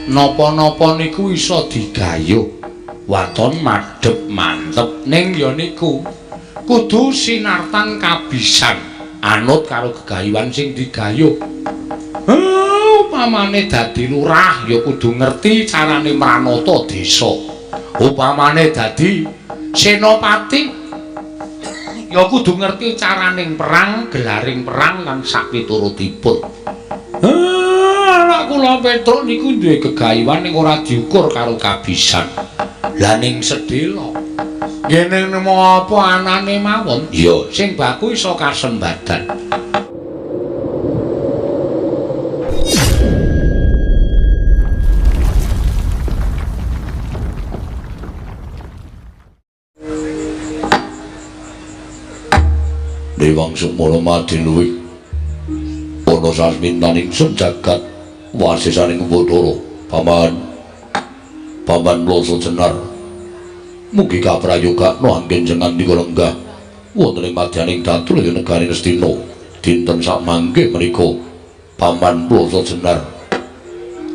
Napa-napa niku iso digayuh. Waton madhep mantep ning ya niku kudu sinartan kabisan anut karo gegayuhan sing digayuh. Upamane dadi lurah ya kudu ngerti carane mranata desa. Upamane dadi senopati ya kudu ngerti caraning perang, gelaring perang lan sapiturutipun. Anak kula Petruk niku duwe gegayuhan ning ora diukur karo kabisan. Lah ning sedhela ngene nemo apa anane mawon? Ya, sing baku iso kasembadan. Dewang Sukmana Madiluwi ana sasmintan ingsun jagat wasisaning Bathara. Paman, Paman Mloso Jenar, mugi kaprayogakna anggen jengandika lenggah wonten ing madyaning Datulaya negari Ngastina dinten samangke menika. Paman Mloso Jenar,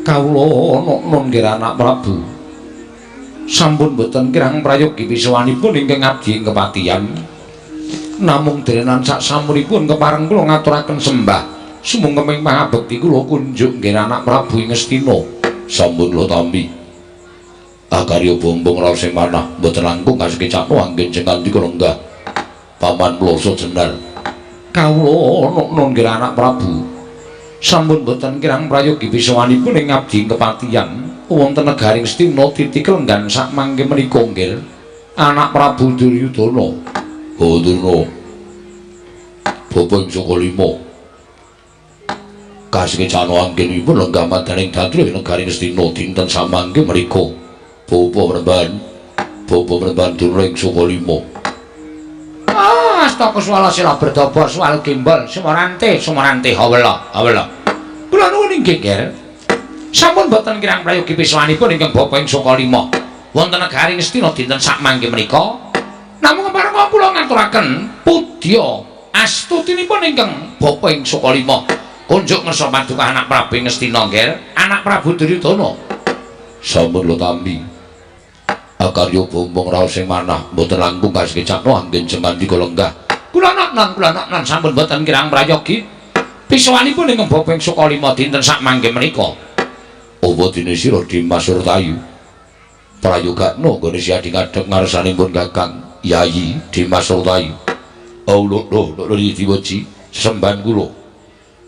kawula ana nun nggih anak Prabu, sampun boten kirang prayogi pisuwanipun ingkang abdi ing kepatihan. Namung derenan sak samunipun kepareng kula ngaturaken sembah sumangga pangabekti kula kunjuk nggih anak Prabu ing Ngastina. Sampun kula tampi. Akarya bombong raos sing manah mboten langkung kasekecakno anggen jengandika lenggah. Paman Mloso Jenar, kawula ana nun nggih anak Prabu, sampun boten kirang prayogi pisuwanipun ing abdi ing kepatihan wonten negari Ngastina titi kelenggan sak mangke menika nggih anak Prabu Duryudana. Oh Durna, bapa ing saka lima kasekecakno anggenipun lenggah madyaning Datulaya negari Ngastina dinten samangke menika. Bapa Mremban, Bapa Mremban Durna ing saka lima. Astaka swala sila berdaba swal gembol sumarante sumarante hawela hawela. Kula nuwun inggih Ger. Sampun boten kirang prayogi pisuwanipun ingkang bapa ing saka lima wonten negari Ngastina dinten samangke menika. Namung kepareng kula ngaturaken pudya astutinipun ingkang bapa ing saka lima kunjuk ngersa paduka anak Prabu ing Ngastina Ger, anak Prabu Duryudana. Sampun kula tampi. Akarya bombong raos sing manah mboten langkung kasekecakno anggen jengandika lenggah. Kula noknon, kula noknon sampun boten kirang prayogi pisuwanipun ingkang bapa ing saka lima dinten samangke menika. Apa dene sira Dimas Surtayu? Prayogakno nggone siadi ngadhep ngarsanipun Kakang Yayi Dimas Surtayu. Oh lho lho lho diweji sesembahan kula.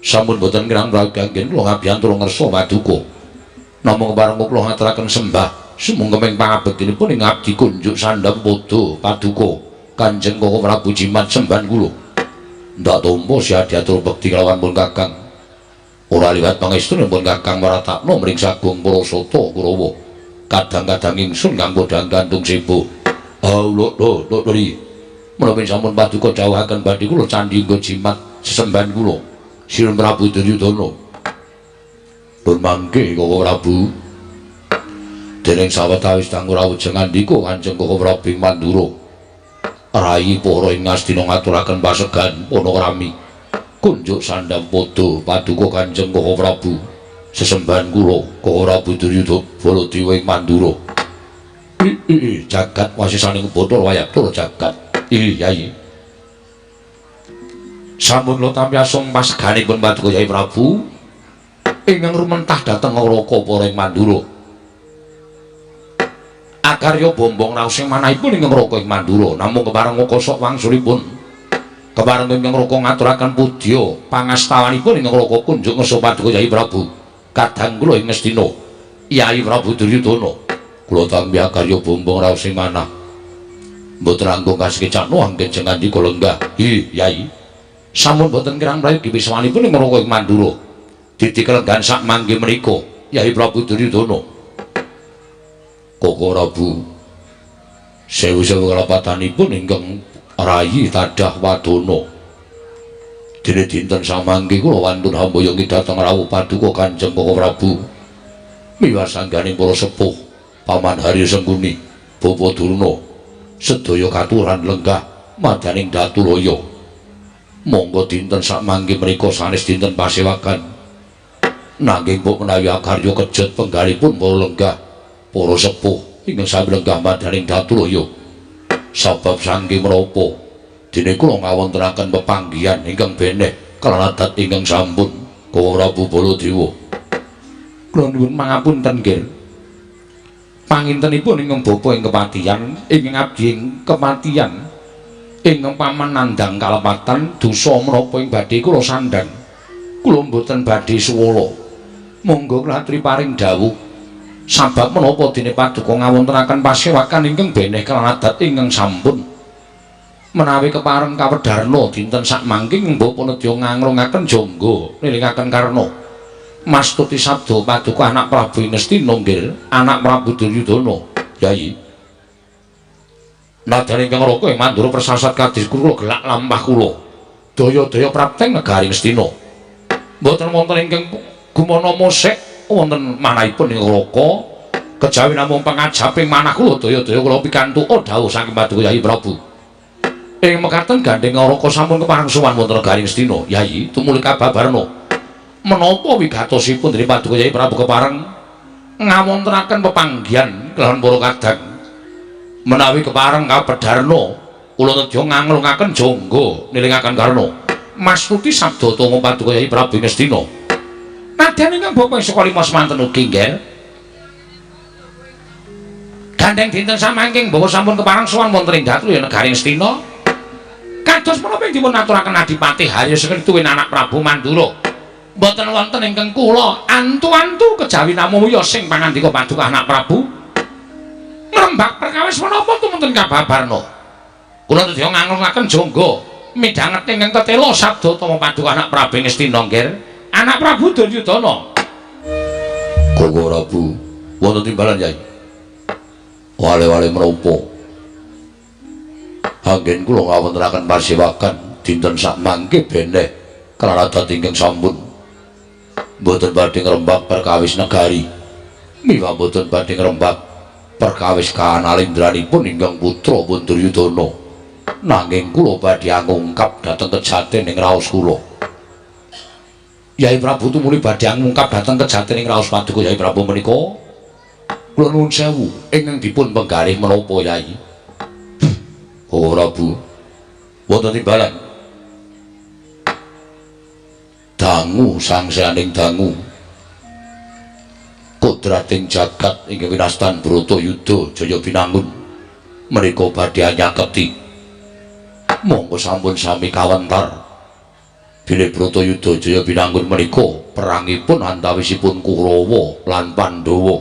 Sampun boten kirang prayogi anggen kula ngabiyantura ngersa paduka. Namung kepareng kula ngaturaken sembah sumangga ing pangabektinipun ing abdi kunjuk sandhap padha paduka Kanjeng Koko Prabu Jimat sembahan kula. Ndak tampa siadi atur bekti kelawan pun Kakang. Ora liwat pangestunipun Kakang waratakna mring sagung para sata Kurawa. Kadang-kadang ingsun kang podhang gantung sebo. Oh lho lho lho lho. Menawi sampun paduka dawuhaken badhe kula candhi nggo jimat sesembahan kula. Sinuwun Prabu Duryudana. Pun mangke Koko Prabu. Dening sawetawis dangu rawuh jengandika Kanjeng Koko Prabu ing Mandura. Rayi para ing Ngastina ngaturaken pasegan panakrami. Kunjuk sandhang padha paduka Kanjeng Koko Prabu. Sesembahan kula Koko Prabu Duryudana Baladewa ing Mandura. Jagat wasisaning Bathara Wayabdara jagat. Yayi. Sampun kula tampi asung paseganipun paduka Yayi Prabu ingkang rumentah dhateng Raka para ing Mandura. Akarya bombong raos sing manahipun ingkang Raka ing Mandura, namung kepareng kosok wangsulipun. Kepareng ingkang Raka ngaturaken pudya pangastawanipun ingkang Raka kunjuk ngersa paduka Yayi Prabu. Kadang kula ing Ngastina, Yayi Prabu Duryudana. Kula tampi akarya bombong raos sing manah. Mboten langkung kasekecakno anggen jengandika lenggah. Hi, Yayi. Sampun boten kirang prayogi pisuwanipun ing Raka ing Mandura. Didi kelenggahan sak mangke menika, Yayi Prabu Duryudana. Koko Prabu, sewu-sewu kalapatanipun ingkang rayi tadah wadana. Dene dinten samangke kula wantun hamboyongi dhateng rawuh paduka Kanjeng Koko Prabu. Miwah sangganing para sepuh, Paman Harya Sengkuni, Bapa Durna, sedaya katuran lenggah madyaning Datulaya. Monggo dinten samangke menika sanes dinten pasewakan. Nanging mbok menawi akarya kejet penggalipun para lenggah, para sepuh ingkang sami lenggah madhaning Datulaya. Sabab saking menapa dene kula ngawontenaken pepanggihan ingkang beneh kalawan adat ingkang sampun Koko Prabu Baladewa. Kula nyuwun pangapunten nggih. Pangintenipun ingkang bapa ing kepatihan, ingkang abdi ing kepatihan, ingkang paman nandhang kalepatan dosa menapa ing badhe kula sandhang. Kula mboten badhe suwala. Monggo klatri paring dawuh. Sabab menapa dene paduka ngawontenaken pasewakan ingkang beneh kalawan adat ingkang sampun. Menawi kepareng kawedharna dinten sakmangke bapa nedya nganglungaken jangga nilingaken karna. Mastuti sabda paduka anak Prabu Ngastina nggih, anak Prabu Duryudana. Yai. Nadyan ingkang raka ing Mandura persasat kadis kula gelak lampah kula. Daya-daya prapteng negari Ngastina. Mboten wonten ingkang gumana mosek wonten manahipun ing raka kejawi namung pangajaping manah kula daya-daya kula pikantuk dawuh saking paduka Yai Prabu. Ing mekaten gandheng Raka sampun kepareng sowan wonten negari Ngastina. Yai tumuli kababarna. Menapa wigatosipun dening paduka Yai Prabu kepareng ngawontenaken pepanggihan kelawan para kadang. Menawi kepareng kapedharna kula nedya nganglungaken jangga nilingaken karna. Mastuti sabda tama paduka Yai Prabu Ngastina. Nadyan ingkang bapa ing saka lima semanten ugi nggih. Gandheng dinten samangking bawa sampun kepareng sowan wonten ing Datulaya negari Ngastina. Kados menapa ing dipun aturaken Adipati Harya Sekituwin anak Prabu Mandura. Mboten wonten ingkang kula antu-antu kejawi namung wiya sing pangandika paduka anak Prabu. Ngrembak perkawis menapa tumunten kababarna. Kula nedya nganglungaken jangga midhanget ingkang tetela sabda tama paduka anak Prabu Ngastina nggih. Anak Prabu Duryudana. Koko Prabu wonten timbalan Yai. Wale-wale menapa? Anggen kula ngawontenaken pasewakan dinten sakmangke beneh kalawan adat ingkang sampun. Mboten badhe ngrembak perkawis negari. Miwah mboten badhe ngrembak perkawis kanalindranipun ingkang putra pun Duryudana. Nanging kula badhe angungkap dhateng kejaten ing raos kula. Yai Prabu tumuli badhe angungkap dhateng kejaten ing raos paduka Yai Prabu menika. Kula nuwun sewu ingkang dipun penggalih menapa Yai? Oh Prabu, wonten timbalan. Dangu sangsaning dangu. Kodrating jagat ingkang winastan Bratayuda Jaya Binangun menika badhe anyaketi. Monggo sampun sami kawentar. Bilih Bratayuda Jaya Binangun menika perangipun antawisipun Kurawa lan Pandhawa.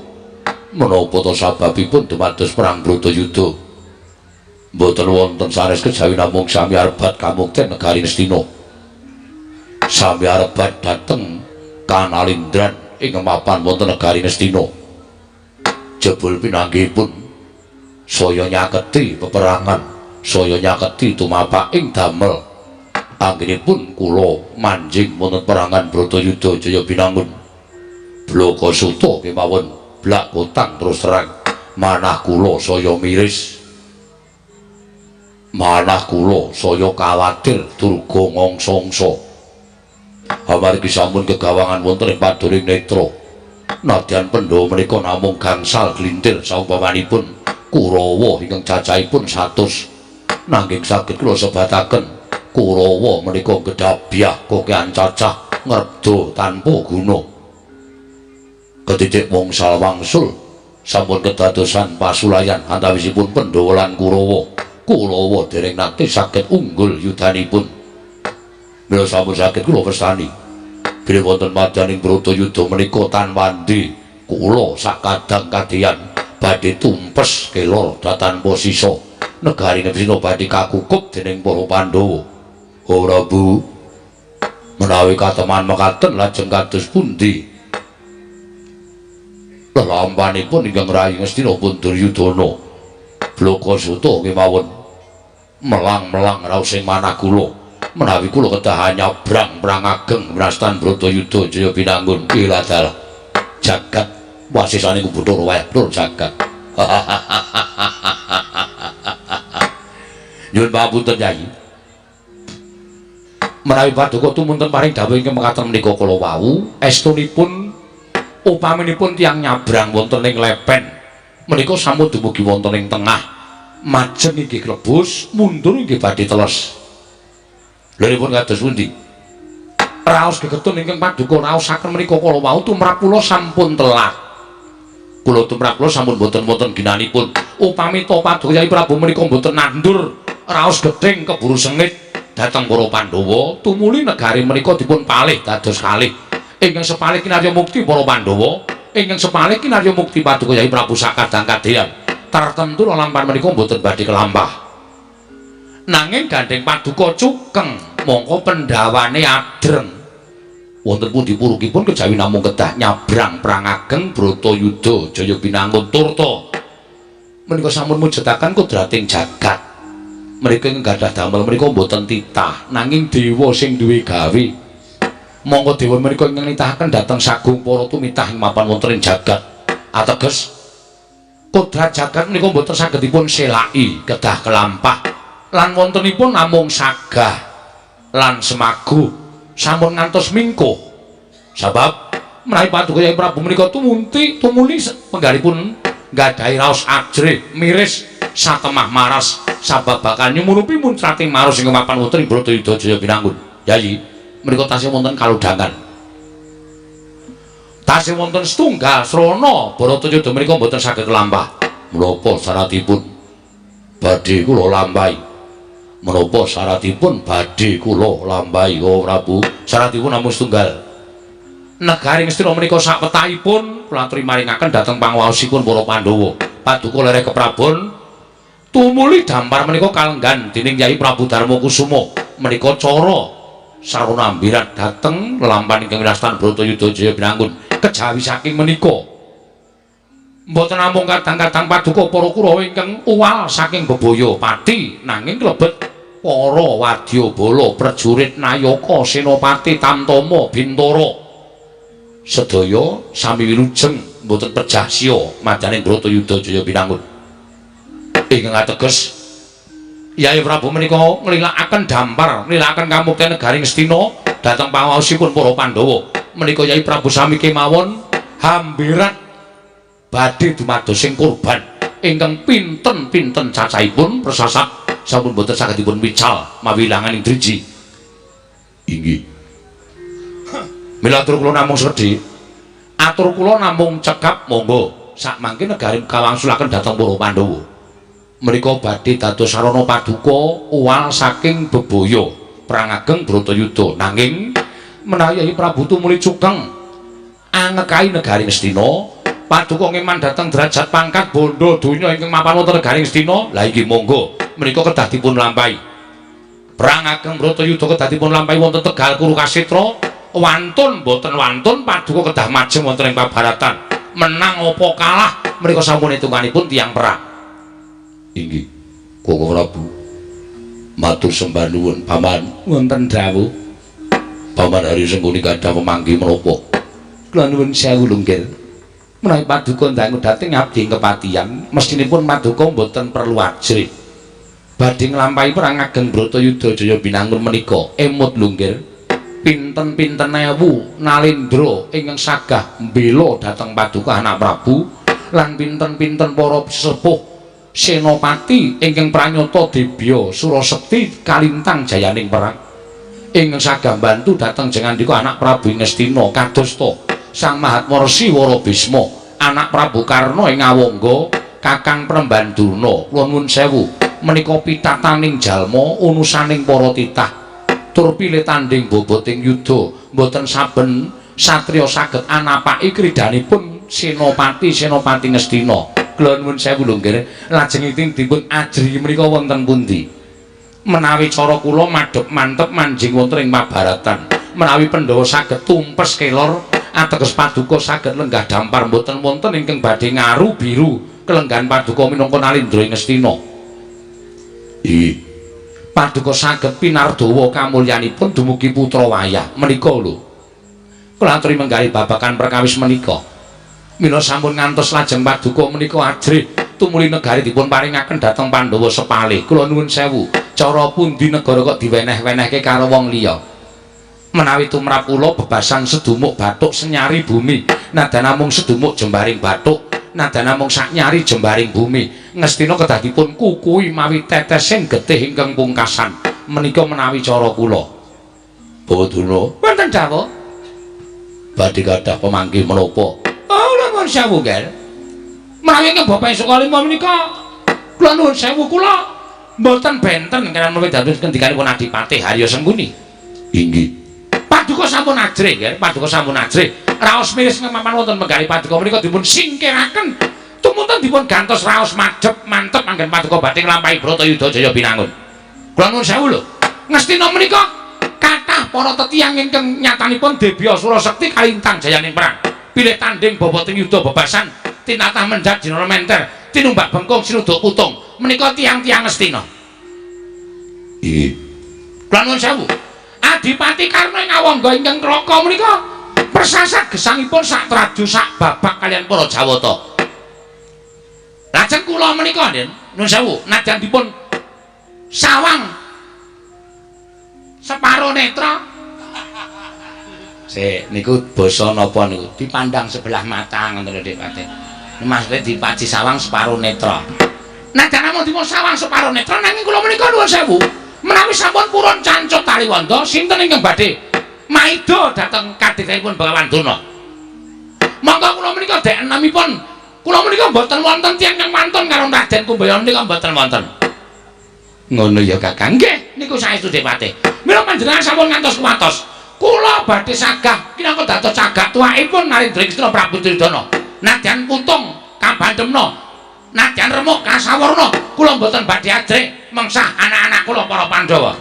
Menapa ta sababipun dumados perang Bratayuda? Mboten wonten sanes kejawi namung sami arebat kamukten negari Ngastina. Sami arebat dhateng kanalindran ing mapan wonten negari Ngastina. Jebul pinanggihipun saya nyaketi peperangan, saya nyaketi tumapaking damel. Anggenipun kula manjing wonten perangan Bratayuda Jaya Binangun. Blaka suta kemawon blak kotang terus terang manah kula saya miris. Manah kula saya kawatir durga ngongso-ongso. Amargi sampun kegawangan wonten ing paduring netra. Nadyan Pandhawa menika namung gangsal glintir saumpamanipun Kurawa ingkang cacahipun 100. Nanging saged kula sebataken Kurawa menika gedhabyah kokehan cacah ngrebda tanpa guna. Ketitik wongsal wangsul sampun kedadosan pasulayan antawisipun Pandhawa lan Kurawa. Kurawa dereng nate saged unggul yudanipun. Mila sampun saged kula wastani bilih wonten madyaning Bratayuda menika tan wandi kula sakadang kadeyan badhe tumpes kelor tanpa sisa. Negari Ngastina badhe kakukup dening para Pandhawa. Oh Prabu, menawi kateman mekaten lajeng kados pundi? Lelampanipun ingkang rayi Ngastina pun Duryudana. Blaka suta kemawon melang-melang raos ing manah kula. Menawi kula kedah nyabrang perang ageng winastan Bratayuda Jaya Binangun. Iladal jagat wasisane Bathara wayah nur jagat. Nyuwun pangapunten Yai. Menawi paduka tumunten paring dawuh ingkang mekaten menika kala wau, estunipun Upaminipun tiyang nyabrang wonten ing lepen menika sampun dumugi wonten ing tengah, majeng inggih klebus, mundur inggih badhe teles. Lha kados pundi? Raos gegetun ingkang paduka raosaken menika kala wau tumrap kula sampun telat. Kula tumrap kula sampun boten wonten ginanipun. Upami ta paduka Kyai Prabu menika mboten nandur raos gething keburu sengit dhateng para Pandhawa, tumuli negari menika dipun palih dados kalih. Ingkang sepalih kinarya mukti para Pandhawa, ingkang sepalih kinarya mukti paduka Kyai Prabu sakadang kadeyan. Tartemtu lelampahan menika mboten badhe kelampah. Nanging gandheng paduka cukeng, mongko pendhawane adreng. Wonten pundi purukipun kejawi namung kedah nyabrang perang ageng Bratayuda Jaya Binangun turta menika sampun mujudaken kodrating jagat. Mereka ingkang gadah damel menika mboten titah, nanging dewa sing duwe gawe. Mongko dewa menika ingkang nitahaken dhateng sagung para tumitah ing mapan wonten ing jagat. Ateges kodrat jagat menika mboten saged dipun selaki, kedah kelampah. Lan wontenipun namung sagah lan semagu sampun ngantos mingkuh. Sabab menawi paduka Kyai Prabu menika tumunti tumuli penggalipun nggadahi raos ajrih miris satemah maras sabab bakal nyumurupi muncrating maros ing mapan wonten ing Bratayuda Jaya Binangun. Yayi, menika tasih wonten kalodhangan. Tasih wonten setunggal srana Bharatayuda menika mboten saged kelampah. Menapa syaratipun badhe kula lampahi? Menapa syaratipun badhe kula lampahi, oh Prabu? Syaratipun namung setunggal. Negari Ngastina menika sakwetahipun kula aturi maringaken dhateng panguwaosipun para Pandhawa. Paduka lereh keprabon tumuli dampar menika kalenggan dening Yai Prabu Darma Kusuma. Menika cara sarana ambirat dhateng lelampahan ingkang winastan Bratayuda Jaya Binangun. Kejawi saking menika mboten namung kadang-kadang paduka para Kurawa ingkang uwal saking bebaya pati, nanging klebet para wadyabala, prajurit, nayaka, senopati, tamtama, bintara sedaya sami wilujeng mboten pejah siya madyaning Bratayuda Jaya Binangun. Ingkang ateges Yai Prabu menika nglilakaken dampar, nglilakaken kamukten negari Ngastina dhateng panguwaosipun para Pandhawa. Menika Yai Prabu sami kemawon hambirat badhe dumadosing kurban ingkang pinten-pinten cacahipun persasat sampun boten saged dipun wical mawi ilanganing driji. Inggih. Mila atur kula namung sedhi. Atur kula namung cekap, monggo sakmangke negari kawangsulaken dhateng para Pandhawa. Menika badhe dados sarana paduka uwal saking bebaya perang ageng Bratayuda. Nanging menawi Yai Prabu tumuli cukeng angekai negari Ngastina, paduka ngeman dhateng derajat pangkat bondo donya ingkang mapan wonten negari Ngastina, lha inggih monggo menika kedah dipun lampahi. Perang ageng Bratayuda kedah dipun lampahi wonten Tegal Kurukasetra. Wantun boten wantun paduka kedah majeng wonten ing pabaratan. Menang apa kalah menika sampun hitunganipun tiyang perang. Inggih, Koko Prabu. Matur sembah nuwun, Paman. Wonten dawuh. Paman Hari Sengkuni gadah pemanggih menapa? Kula nuwun sewu lunggir. Menawi paduka ndangu dhateng abdi ing kepatihan, mestinipun paduka mboten perlu ajrih. Badhe nglampahi perang ageng Bratayuda Jaya Binangun menika emut lunggir. Pinten-pinten ewu nalendra ingkang sagah mbela dhateng paduka anak Prabu lan pinten-pinten para sesepuh senopati ingkang pranyata dibya surasekti kalintang jayaning perang ingkang sagah mbantu dhateng jengandika anak Prabu ing Ngastina kadosta Sang Mahatma Resi Wara Bisma, anak Prabu Karna ing Awangga, Kakang Premban Durna. Kula nuwun sewu, menika pitataning jalma unusaning para titah tur pilih tanding boboting yuda. Mboten saben satriya saged anapaki kridanipun senopati-senopati Ngastina. Kula nuwun sewu lho nggih, lajeng dipun ajri menika wonten pundi? Menawi cara kula madhep mantep manjing wonten ing pabaratan. Menawi Pandhawa saged tumpes kelor, ateges paduka saged lenggah dampar, mboten wonten ingkang badhe ngaru biru kelenggahan paduka minangka nalindra ing Ngastina. Inggih. Paduka saged pinardawa kamulyanipun dumugi putra wayah menika lho. Kula aturi menggali babagan perkawis menika. Mila sampun ngantos lajeng paduka menika ajrih tumuli negari dipun paringaken dhateng Pandhawa sepalih. Kula nuwun sewu, cara pundi negara kok diweneh-wenehke karo wong liya? Menawi tumrap kula bebasan sedumuk bathuk senyari bumi, Nadan namung sedumuk jembaring bathuk, nadan namung saknyari jembaring bumi. Ngastina kedah dipun kukuhi mawi tetesing getih ingkang pungkasan. Menika menawi cara kula. Bawa Durna, Wonten dawuh. Badhe kathah pemanggih menapa? Oh, kula nuwun sewu, Ger. Menawi ingkang Bapak Sukalima menika kula nuwun sewu, kula mboten benten kaliyan menawi dados ngendikanipun Adipati Harya Sengkuni. Inggih. Paduka sampun ajrih, Ger. Paduka sampun ajrih. Raos miris ngemapan wonten menggali paduka menika dipun singkiraken. Tumunten dipun gantos raos madhep mantep anggen paduka badhe nglampahi Bratayuda Jaya Binangun. Kula nuwun sewu lho. Ngastina menika kathah para tetiyang ingkang nyatanipun Debya Surasekti kalintang jayaning perang. Pilih tanding boboting yuda bebasan, tinatah mendhat jinara menter, tinumbak bengkung sinuduk putung. Menika tiyang-tiyang Ngastina. Inggih. Kula nuwun sewu. Adipati Karna ing awangga ingkang Klaka menika persasat gesangipun sak traju sak babak kaliyan para Jawata. Lajeng kula menika, Den, nuwun sewu, nadyan dipun sawang separo netra. Sik, niku basa napa niku? Dipandang sebelah mata ngoten lho, Dik Pati. Maksudnya dipaji sawang separo netra. Nadyan namung dipun sawang separo netra, nanging kula menika nuwun sewu, menawi sampun purun cancut taliwonda, sinten ingkang badhe maida dhateng kadhitipun Begawan Durna? Monggo kula menika dek enemipun kula menika mboten wonten tiyang kang wantun karo Raden Kumbayana menika mboten wonten. Ngono ya, Kakang. Nggih, niku saestu, Dik Pati. Mila panjenengan sampun ngantos kuwatos. Kula badhe sagah kinangka dados cagak tuwakipun Narendra Krisna Prabu Duryudana. Nadyan putung kabandemna, nadyan remuk kasawarna, kula mboten badhe ajrih mengsah anak-anak kula para Pandhawa.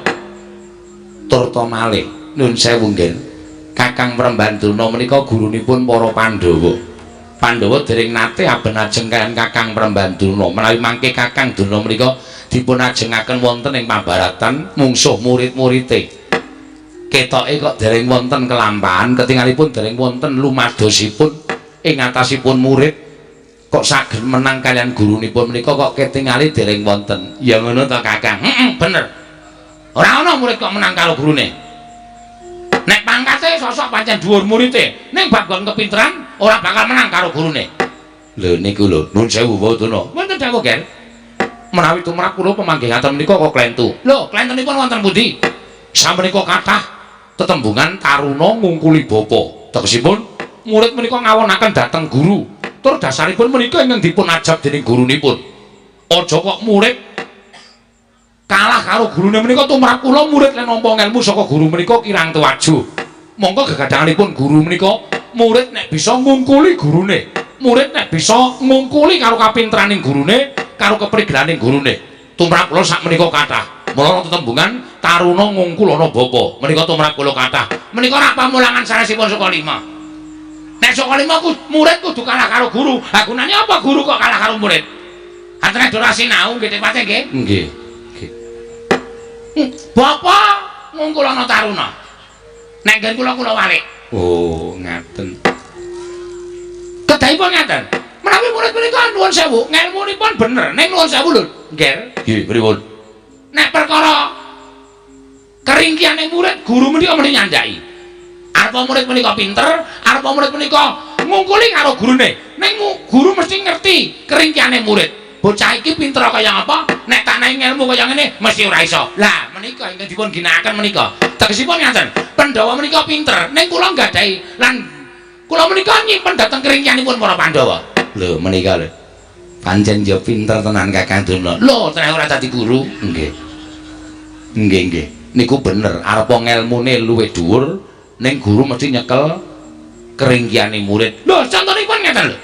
Turta malih Nun sewu nggih. Kakang Prembanduna menika gurunipun para Pandhawa. Pandhawa dereng nate aben ajeng kaliyan Kakang Prembanduna. Menawi mangke Kakang Durna menika dipun ajengaken wonten ing pabaratan mungsuh murid-murite. Ketoke kok dereng wonten kelampahan, ketingalipun dereng wonten lumadosipun ing atasipun murid kok saged menang kaliyan gurunipun menika kok ketingali dereng wonten. Ya ngono to, Kakang? Heeh, bener. Ora ana murid kok menang karo gurune. Nek pangkate sosok pancen dhuwur murite, ning bab nggon kepinteran ora bakal menang karo gurune. Lho niku lho, nuwun sewu Bawa. Wonten dawuh, Ger. Menawi tumrap kula pemanggih ngaten menika kok klentu. Lho, klentenipun wonten pundi? Samenika kathah tetembungan taruna ngungkuli bapa. Tegesipun murid menika ngawonaken dhateng guru. Tur dasaripun menika ingkang dipun ajab dening gurunipun. Aja kok murid kalah karo gurune menika, tumrap kula murid len nampa ngelmu saka guru menika kirang tuwaju. Monggo gegadhanganipun guru menika murid nek bisa ngungkuli gurune. Murid nek bisa ngungkuli karo kapinteraning gurune, karo keprigelanning gurune. Tumrap kula sak menika kathah. Mula tetembungan taruna ngungkul ana bapa. Menika tumrap kula kathah. Menika rak pamulangan sanesipun Sukalima. Nek Sukalima ku murid kudu kalah karo guru. Ha gunane apa guru kok kalah karo murid? Antene ora sinau nggih, Pak, nggih? Nggih. Bapa ngungkul ana taruna. Nek nggen kula, kula walik. Oh, ngaten. Kedahipun ngaten. Menawi murid menika nuwun sewu, ngelmunipun bener. Ning nuwun sewu lho, Ngger. Nggih, pripun? Nek perkara keringkiane murid, guru menika mesti nyandhaki. Arepa murid menika pinter, arepa murid menika ngungkuli karo gurune. Ning guru mesti ngerti keringkiane murid. Bocah iki pinter kaya apa, nek tak naik ngelmu kaya ngene mesti ora iso. Lah, menika ingkang dipun ginakaken menika. Tegesipun ngaten, Pandhawa menika pinter, ning kula nggadahi lan kula menika nyimpen dhateng keringkianipun para Pandhawa. Lho, menika lho. Pancen ya pinter tenan Kakang Durna. Lho, tenan ora dadi guru. Nggih. Nggih, nggih. Niku bener, arepa ngelmune luwih dhuwur, ning guru mesti nyekel keringkiane murid. Lho, contonipun ngeten lho.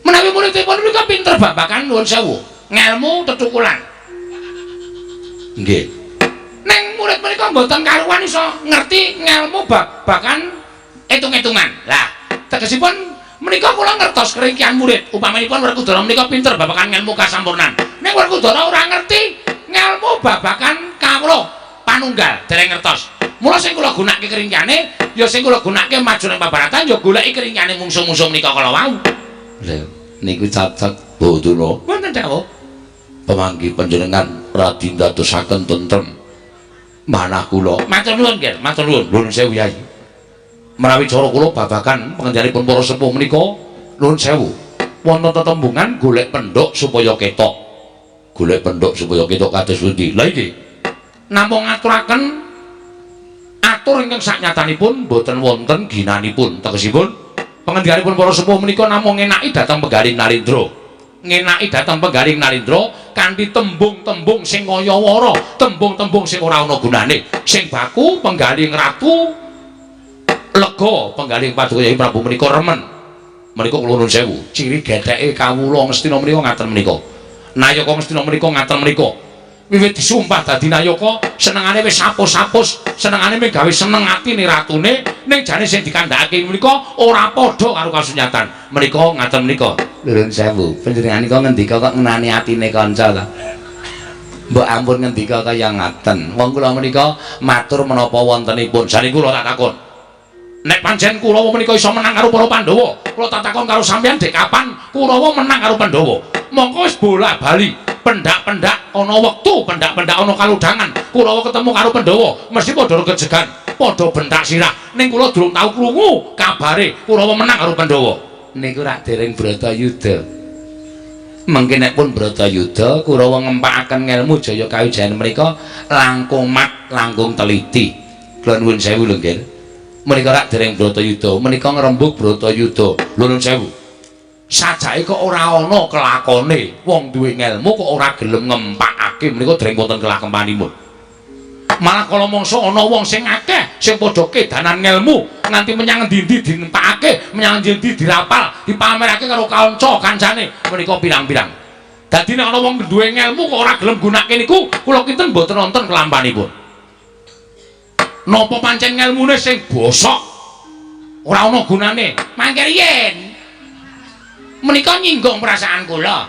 Menawi muridipun menika pinter babagan nuwun sewu, ngelmu tetukulan. Nggih. Ning murid menika mboten karuan iso ngerti ngelmu babagan etung-etungan. Lah, tegesipun menika kula ngertos keringkian murid. Upamanipun Werkudara menika pinter babagan ngelmu kasampurnan. Ning Werkudara ora ngerti ngelmu babagan kawruh panunggal, dereng ngertos. Mula sing kula gunake keringkiane, ya sing kula gunake maju ning pabaratan ya goleki keringkiane mungsuh-mungsuh menika kala wau. Lho, niku cocok Bawa. Wonten dawuh. Pemanggi panjenengan radi ndadosaken tentrem manah kula. Matur nuwun, Ger, matur nuwun. Nuwun sewu, Yai. Menawi cara kula babagan pengendhanipun para sepuh menika nuwun sewu. Wonten tetembungan golek pendhok supaya ketok. Golek pendhok supaya ketok kados pundi? Lha iki namung ngaturaken atur ingkang saknyatanipun boten wonten ginanipun. Tegesipun pengendhanipun para sepuh menika namung ngenaki dhateng Penggaling Narendra. Ngenaki dhateng Penggaling Narendra kanthi tembung-tembung sing kaya wara, tembung-tembung sing ora ana gunane. Sing baku Penggaling Ratu lega, Penggaling Paduka Yayi Prabu menika remen. Menika kula nuwun sewu, ciri getheke kawula Ngastina menika ngaten menika. Nayaka Ngastina menika ngaten menika. Wiwit disumpah dadi nayaka, senengane wis sapus-sapus, senengane mung gawe seneng atine ratune, ning jane sing dikandhakake menika ora padha karo kasunyatan. Menika ngaten menika. Nuwun sewu, panjenengan nika ngendika kok ngenani atine kanca ta? Mbok ampun ngendika kaya ngaten. Wong kula menika matur menapa wontenipun. Jane kula tak takon. Nek pancen Kurawa menika iso menang karo para Pandhawa, kula tak takon karo sampeyan dek kapan Kurawa menang karo Pandhawa? Mongko wis bola-bali, pendak-pendak ana wektu, pendak-pendak ana kalodhangan. Kurawa ketemu karo Pandhawa, mesti padha regejegan, padha bentak sirah. Ning kula durung tau krungu kabare Kurawa menang karo Pandhawa. Niku rak dereng Bratayuda. Mengke nek pun Bratayuda, Kurawa ngempakaken ngelmu Jaya Kawijayan menika langkung mat, langkung teliti. Kula nuwun sewu lho, nggih. Menika rak dereng Bratayuda, menika ngrembug Bratayuda. Lho nuwun sewu. Sajake kok ora ana kelakone, wong duwe ngelmu kok ora gelem ngempakake menika dereng wonten kelakempanipun. Malah kala mangsa ana wong sing akeh sing padha kedanan ngelmu nganti menyang endi-endi dinempakake, menyang endi-endi dirapal, dipamerake karo kanca kancane menika pirang-pirang. Dadi nek ana wong duwe ngelmu kok ora gelem gunake niku, kula kinten mboten wonten kelampanipun. Napa pancen ngelmune sing bosok ora ana gunane? Mangke riyen menika nyinggung perasaan kula.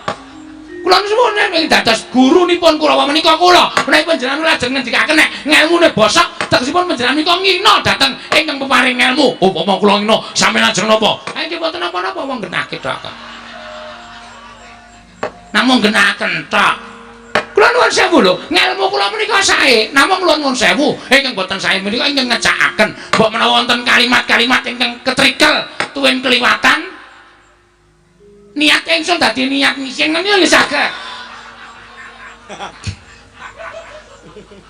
Kula nuwun ing dados gurunipun Kurawa menika kula. Menawi panjenengan lajeng ngendikaken nek ngelmune bosok, tegesipun panjenengan menika ngina dhateng ingkang peparing ngelmu. Upama kula ngina, sampeyan lajeng napa? Ha iki mboten napa-napa wong genahke tok. Namung genahaken tok. Kula nuwun sewu lho, ngelmu kula menika sae. Namung kula nuwun sewu, ingkang boten sae menika ingkang ngecakaken. Mbok menawa wonten kalimat-kalimat ingkang ketrikel tuwin keliwatan. Niat ingsun dadi niat ngising ngene ya saged.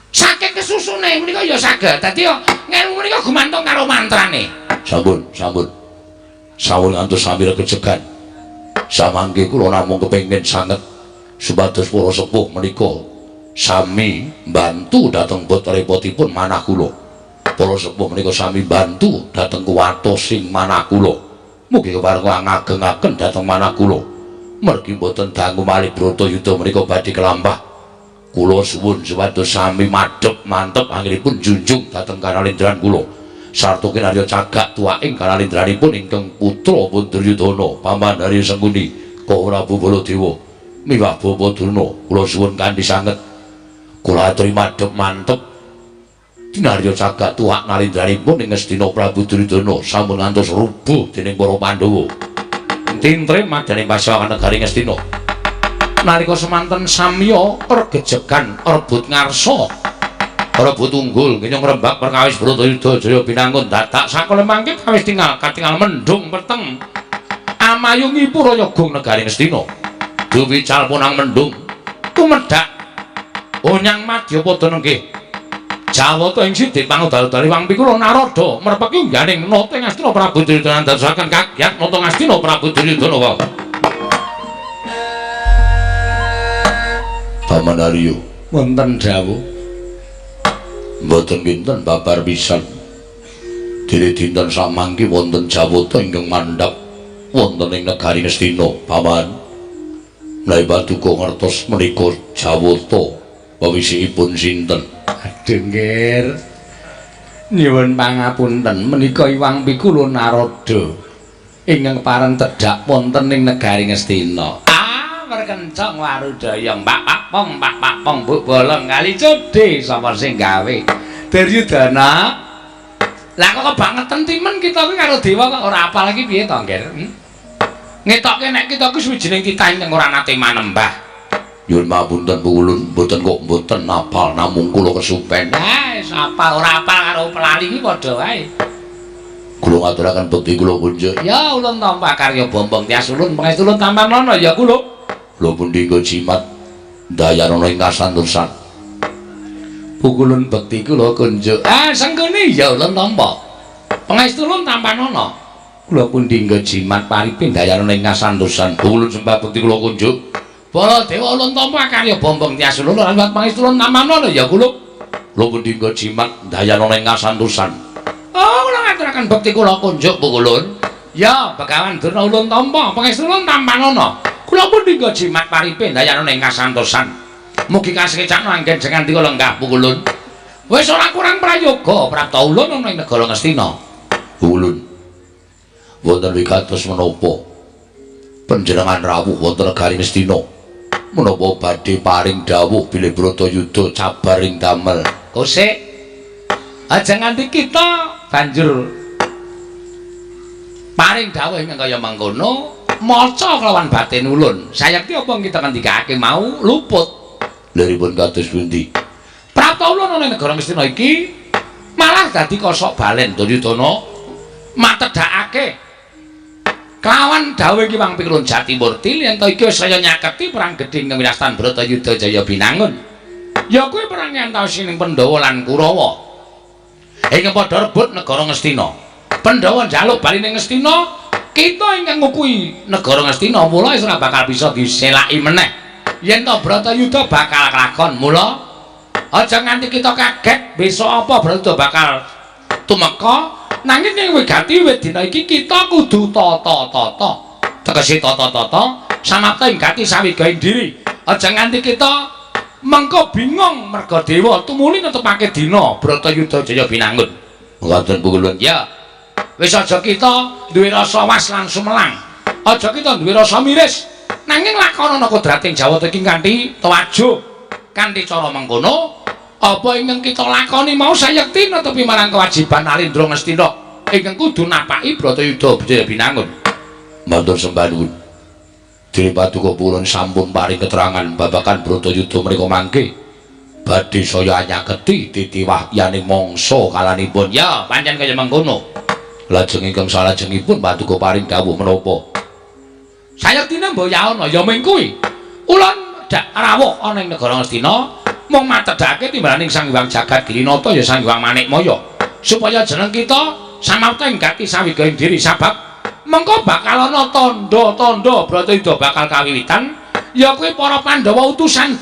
Saking kesusune menika ya saged. Dadi ya ngelmu menika gumantung karo mantrane. Sampun, sampun. Sampun ngantos sami regejegan. Samangke kula namung kepengin sanget supados para sepuh menika sami mbantu dhateng bot repotipun manah kula. Para sepuh menika sami mbantu dhateng kuwatosing manah kula. Mugi kepareng ngagengaken dhateng manah kula. Mergi mboten dangu malih Bratayuda menika badhe kelampah. Kula suwun supados sami madhep mantep anggenipun junjung dhateng kanalendran kula. Sarta kinarya cagak tuwaking kanalendranipun ingkang putra pun Duryudana, Paman Arya Sengkuni, Koko Prabu Baladewa, miwah Bapa Durna. Kula suwun kanthi sanget. Kula aturi madhep mantep kinarya cagak tuwak nalendranipun ing Ngastina Prabu Duryudana sampun ngantos rubuh dening para Pandhawa. Tintre madyaning pasawakan negari Ngastina. Nalika semanten samya regejegan rebut ngarsa, rebut unggul ngenyong rembak perkawis Bratayuda Jaya binangun dadak sakala mangke kawis tinggal katingal mendung peteng amayungi purayagung negari Ngastina. Duwical punang mendung tumedhak onyang madyapada nenggih Jawata ing sidhe pangudal-udale wang pikula Narada merpeki ungganing nata Ngastina Prabu Duryudana dadosaken kagyat nata Ngastina Prabu Duryudana wae. Paman Arya wonten dawuh mboten kinten babar pisan. Dene dinten samangke wonten Jawata ingkang mandhap wonten ing negari Ngastina, Paman. Menawi paduka ngertos menika Jawata wewisikipun sinten? Aduh nggih. Nyuwun pangapunten menika Iwang Pikula Narada ingkang pareng tedhak wonten ing negari Ngastina. Ah, merkencong warudaya mbak pak pong pak pak pong buk bolong kali codhe sapa sing gawe? Duryudana. Lah kok kebangetan timen kita kuwi karo dewa kok ora apal iki piye to, Ngger? Ngetokke nek kita kuwi suwijining titah ingkang ora nate manembah. Nyuwun pamunten Ulun, mboten kok mboten apal namung kula kesupen. Ah, wis apal ora apal karo pelali iki padha wae. Kula ngaturaken bekti kula kunjuk. Ya ulun tampa karya Bombong Tyas ulun pangestu ulun tampanana ya kula. Kula pundi nggo jimat dayanana ing kasantosan. Pukulun bekti kula kunjuk. Ah sengkuni ya ulun tampa. Pangestu ulun tampanana. Kula pundi nggo jimat paripin dayanana ing kasantosan. Pukulun sembah bekti kula kunjuk. Baladewa ulun tampa karya Bombong Tyas ulun lan pangestu ulun tampanana ya kula. Kula pundi nggo jimat dayanana ing kasantosan. Oh, kula ngaturaken bekti kula kunjuk pukulun. Ya, Begawan Durna ulun tampa, pangestu ulun tampanana. Kula pundi nggo jimat paripin dayanana ing kasantosan. Mugi kasekecakno anggen jengandika lenggah pukulun. Wis ora kurang prayoga prapta ulun ana ing negara Ngastina. Ulun wonten wigatos menapa panjenengan rawuh wonten negari Ngastina? Menapa badhe paring dawuh bilih Bratayuda cabar ing damel? Kosek aja nganti kita banjur paring dawuh ingkang kaya mangkono maca kelawan batin ulun. Sayekti apa kita ngendikake mau luput. Liripun kados pundi? Prapta ulun ana ing negara Ngastina iki malah dadi kosok balen Duryudana matedhakake kelawan dawuh iki Wang Pikulun Jatimurti yen to iki wis saya nyaketi perang gedhe ing winastan Bratayuda Jaya Binangun. Ya kuwi perang antawisining Pandhawa lan Kurawa. Ingkang padha rebut negara Ngastina. Pandhawa njaluk bali ning Ngastina, kita ingkang ngukui negara Ngastina mula wis ora bakal bisa diselaki meneh. Yen to Bratayuda bakal kelakon, mula aja nganti kita kaget besok apa Bratayuda bakal tumeka, nanging ing wigati wit dina iki kita kudu tata-tata. Tegese tata-tata samapta ing gati sawigaing diri. Aja nganti kita mengko bingung merga dewa tumuli netepake dina Bratayuda Jaya Binangun. Mekaten pukulun. Ya. Wis aja kita duwe rasa was lan sumelang. Aja kita duwe rasa miris. Nanging lakonana kodrating Jawata iki kanthi tewajuh, kanthi cara mengkono, apa ingkang kita lakoni mau sayekti netepi marang kewajiban Alindra Ngastina ingkang kudu napaki Bratayuda Jaya Binangun. Matur sembah nuwun. Dene paduka purun sampun paring keterangan babagan Bratayuda menika mangke badhe saya nyaketi titi wahyaning mangsa kalanipun. Ya, pancen kaya mengkono. Lajeng ingkang salajengipun paduka paring dawuh menapa? Sayektine mboyaana ya ming kuwi. Ulun dak rawuh ana ing negara Ngastina mung matedhake timbalaning Sang Hyang Jagat Girinata ya Sang Hyang Manikmaya supaya jeneng kita samapta ing gati sawigaing diri sabab mengko bakal ana tandha-tandha Bratayuda bakal kawiwitan ya kuwi para Pandhawa utusan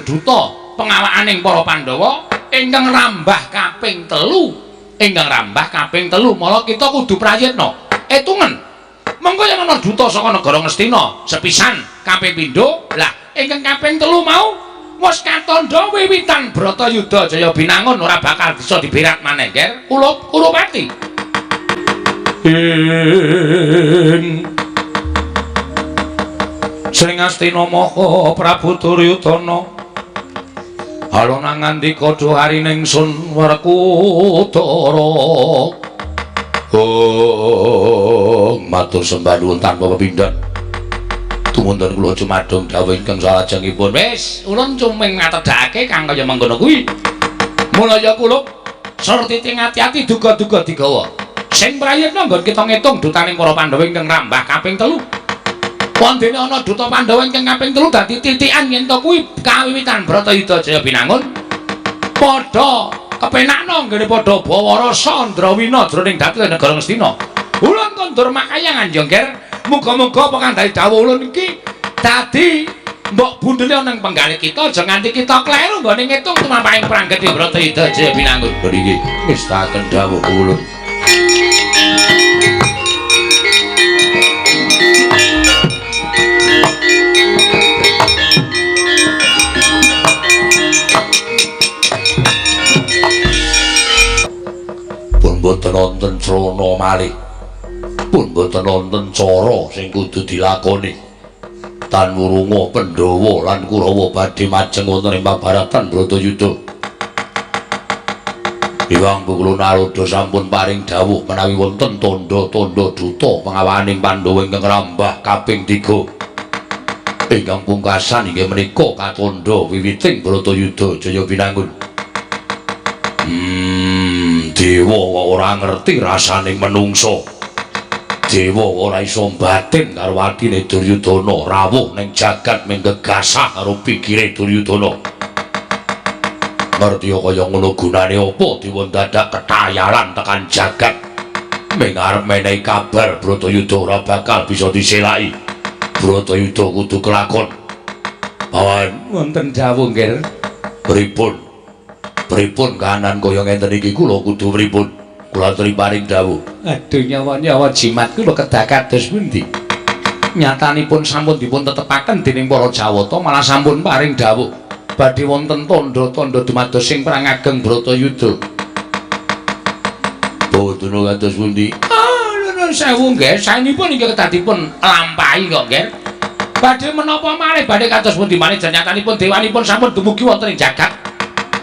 duta pengawakaning para Pandhawa ingkang rambah kaping telu mala kita kudu prayitna etungen mengko yen ana duta saka negara Ngastina sepisan kaping pindho lah ingkang kaping telu mau wis katandha wiwitan Bratayuda Jaya Binangun ora bakal bisa diberat maneh ger kula Kurupati. Ing Sring Astina Maha Prabu Duryudana alona ngandika duharining sun Werkudara. Oh, matur sembah nuwun tanpa pepindhan. Tumunten kula cumadung dawuh ingkang salajengipun. Wis, ulun cuming ngatedhake kang kaya mengkono kuwi. Mula ya kula surtiti ati-ati duga-duga digawa. Sing prayitna nggon kita ngitung dutaning para Pandhawa ingkang rambah kaping telu. Wondene ana duta Pandhawa ingkang kaping telu dadi titikan yen to kuwi kawiwitan Bratayuda Jaya Binangun. Padha kepenakno nggone padha bawa rasa ndrawina jroning dadi negara Ngastina. Ulun kondur makayangan ya, Nger. Muga-muga apa kang dadi dawuh ulun iki dadi mbok bundele ana ing penggalih kita aja nganti kita kleru nggone ngitung tumampahing perang gedhe Bratayuda Jaya Binangun. Mriki ngestaken dawuh ulun. Pun boten wonten srana malih. Pun boten wonten cara sing kudu dilakoni. Tan wurunga Pandhawa lan Kurawa badhe majeng wonten ing pabaratan Bratayuda. Iwang Bukula Narada sampun paring dawuh menawi wonten tandha-tandha duta pengawaning Pandhawa ingkang rambah kaping 3. Ingkang pungkasan inggih menika katandha wiwiting Bratayuda Jaya Binangun. Dewa kok ora ngerti rasane menungso. Dewa ora iso batin karo atine Duryudana, rawuh ning jagat mung gegasah karo pikire Duryudana. Ngerti kaya ngono gunane apa dewa dadak ketayalan tekan jagat. Ming arep menehi kabar Bratayuda ora bakal bisa diselaki. Bratayuda kudu kelakon. Pawan, wonten dawuh nggih. Pripun? Pripun kahanan kaya ngenten iki kula kudu pripun? Kula aturi paring dawuh. Aduh, nyawa-nyawa jimat kula kedah kados pundi? Nyatanipun sampun dipun tetepaken dening para Jawata, malah sampun paring dawuh badhe wonten tandha-tandha dumados sing perang ageng Bratayuda. Boten kados pundi? Ah, nuwun sewu nggih, saenipun inggih kedah dipun lampahi kok nggih. Badhe menapa malih, badhe kados pundi malih nyatanipun dewanipun sampun dumugi wonten ing jagat.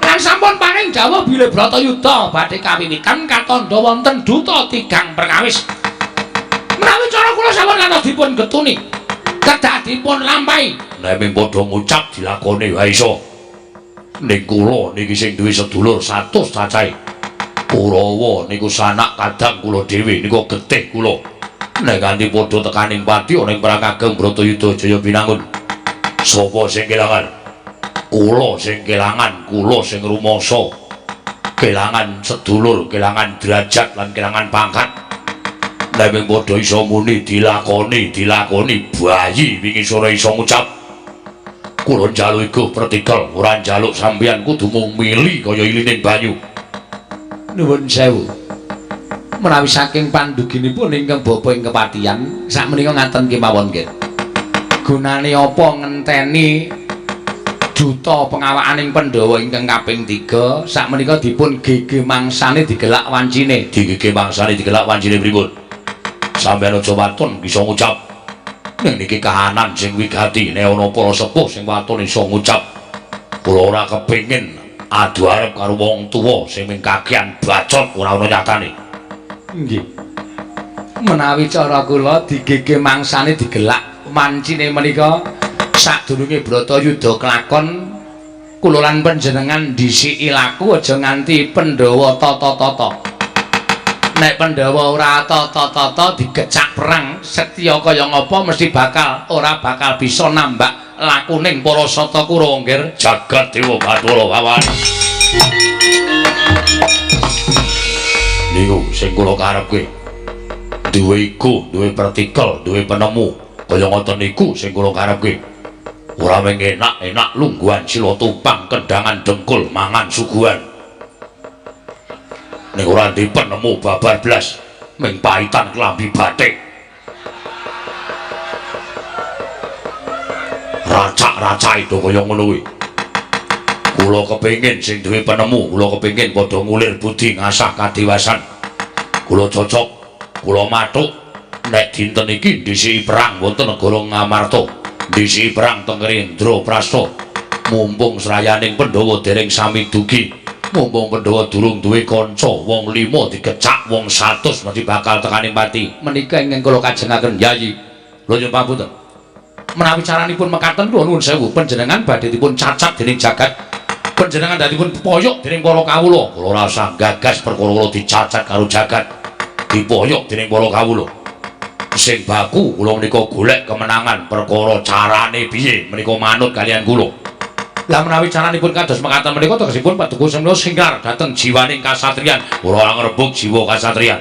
Lan sampun paring dawuh bilih Bratayuda badhe kawiwitan katandha wonten duta tigang perkawis. Menawi cara kula sampun kados dipun getuni, kedah dipun lampahi. Nek mung padha ngucap dilakoni wae iso. Ning kula niki sing duwe sedulur 100 cacahe. Kurawa niku sanak kadang kula dhewe niku getih kula. Nek nganti padha tekaning pati ana ing perang ageng Bratayuda Jaya Binangun. Sapa sing kelangan? Kula sing kelangan, kula sing rumangsa. Kelangan sedulur, kelangan derajat lan kelangan pangkat. Nek mung padha iso muni dilakoni, dilakoni bayi wingi sore iso ngucap. Kula njaluk iku pertikel, ora njaluk sampeyan kudu mung mili kaya ilining banyu. Nuwun sewu. Menawi saking panduginipun ingkang bapa ing kepatihan, sakmenika ngaten kemawon nggih. Gunane apa ngenteni duta pengawakaning Pandhawa ingkang kaping 3, sakmenika dipun gege mangsane digelak wancine. Digege mangsane digelak wancine pripun? Sampeyan aja waton bisa ngucap. Ning niki kahanan sing wigati, nek ana para sepuh sing waton iso ngucap. Kula ora kepengin adu arep karo wong tuwa sing mung kakean bacot ora ana nyatane. Nggih. Menawi cara kula digege mangsane digelak wancine menika sadurunge Bratayuda kelakon kula lan panjenengan dhisiki laku aja nganti Pandhawa tata-tata. Nek Pandhawa ora tata-tata digecak perang setya kaya ngapa mesti bakal ora bakal bisa nambak lakuning para sata Kurawa nggih. Jagat Dewa Bathara Wawan. Niku sing kula karepke. Duwe iku, duwe pertikel, duwe penemu. Kaya ngoten niku sing kula karepke. Ora mung enak-enak lungguhan sila tumpang kendangan dengkul mangan suguhan. Ning ora ndek penemu babar blas mung paitan klambi batik. Racak-racake do kaya ngono kuwi. Kula kepengin sing duwe penemu, kula kepengin padha ngulir budi ngasah kadewasan. Kula cocok, kula mathuk nek dinten iki dhisiki perang wonten negara Ngamarta. Dhisiki perang teng Indraprasta. Mumpung srayaning Pandhawa dereng sami dugi, mumpung Pandhawa durung duwe kanca, wong 5 digecak wong 100 mesti bakal tekaning pati. Menika ingkang kula kajengaken Yayi. Lho nyuwun pangapunten. Menawi caranipun mekaten kula nuwun sewu, panjenengan badhe dipun cacat dening jagat. Panjenengan dadipun poyok dening para kawula. Kula ora usah gagas perkara kula dicacat karo jagat. Dipoyok dening para kawula. Sing baku kula menika golek kemenangan, perkara carane piye menika manut kalian kula. Lah menawi caranipun kados mekaten menika tegesipun paduka semana singlar dhateng jiwaning kasatriyan. Ora ngrebug jiwa kasatriyan.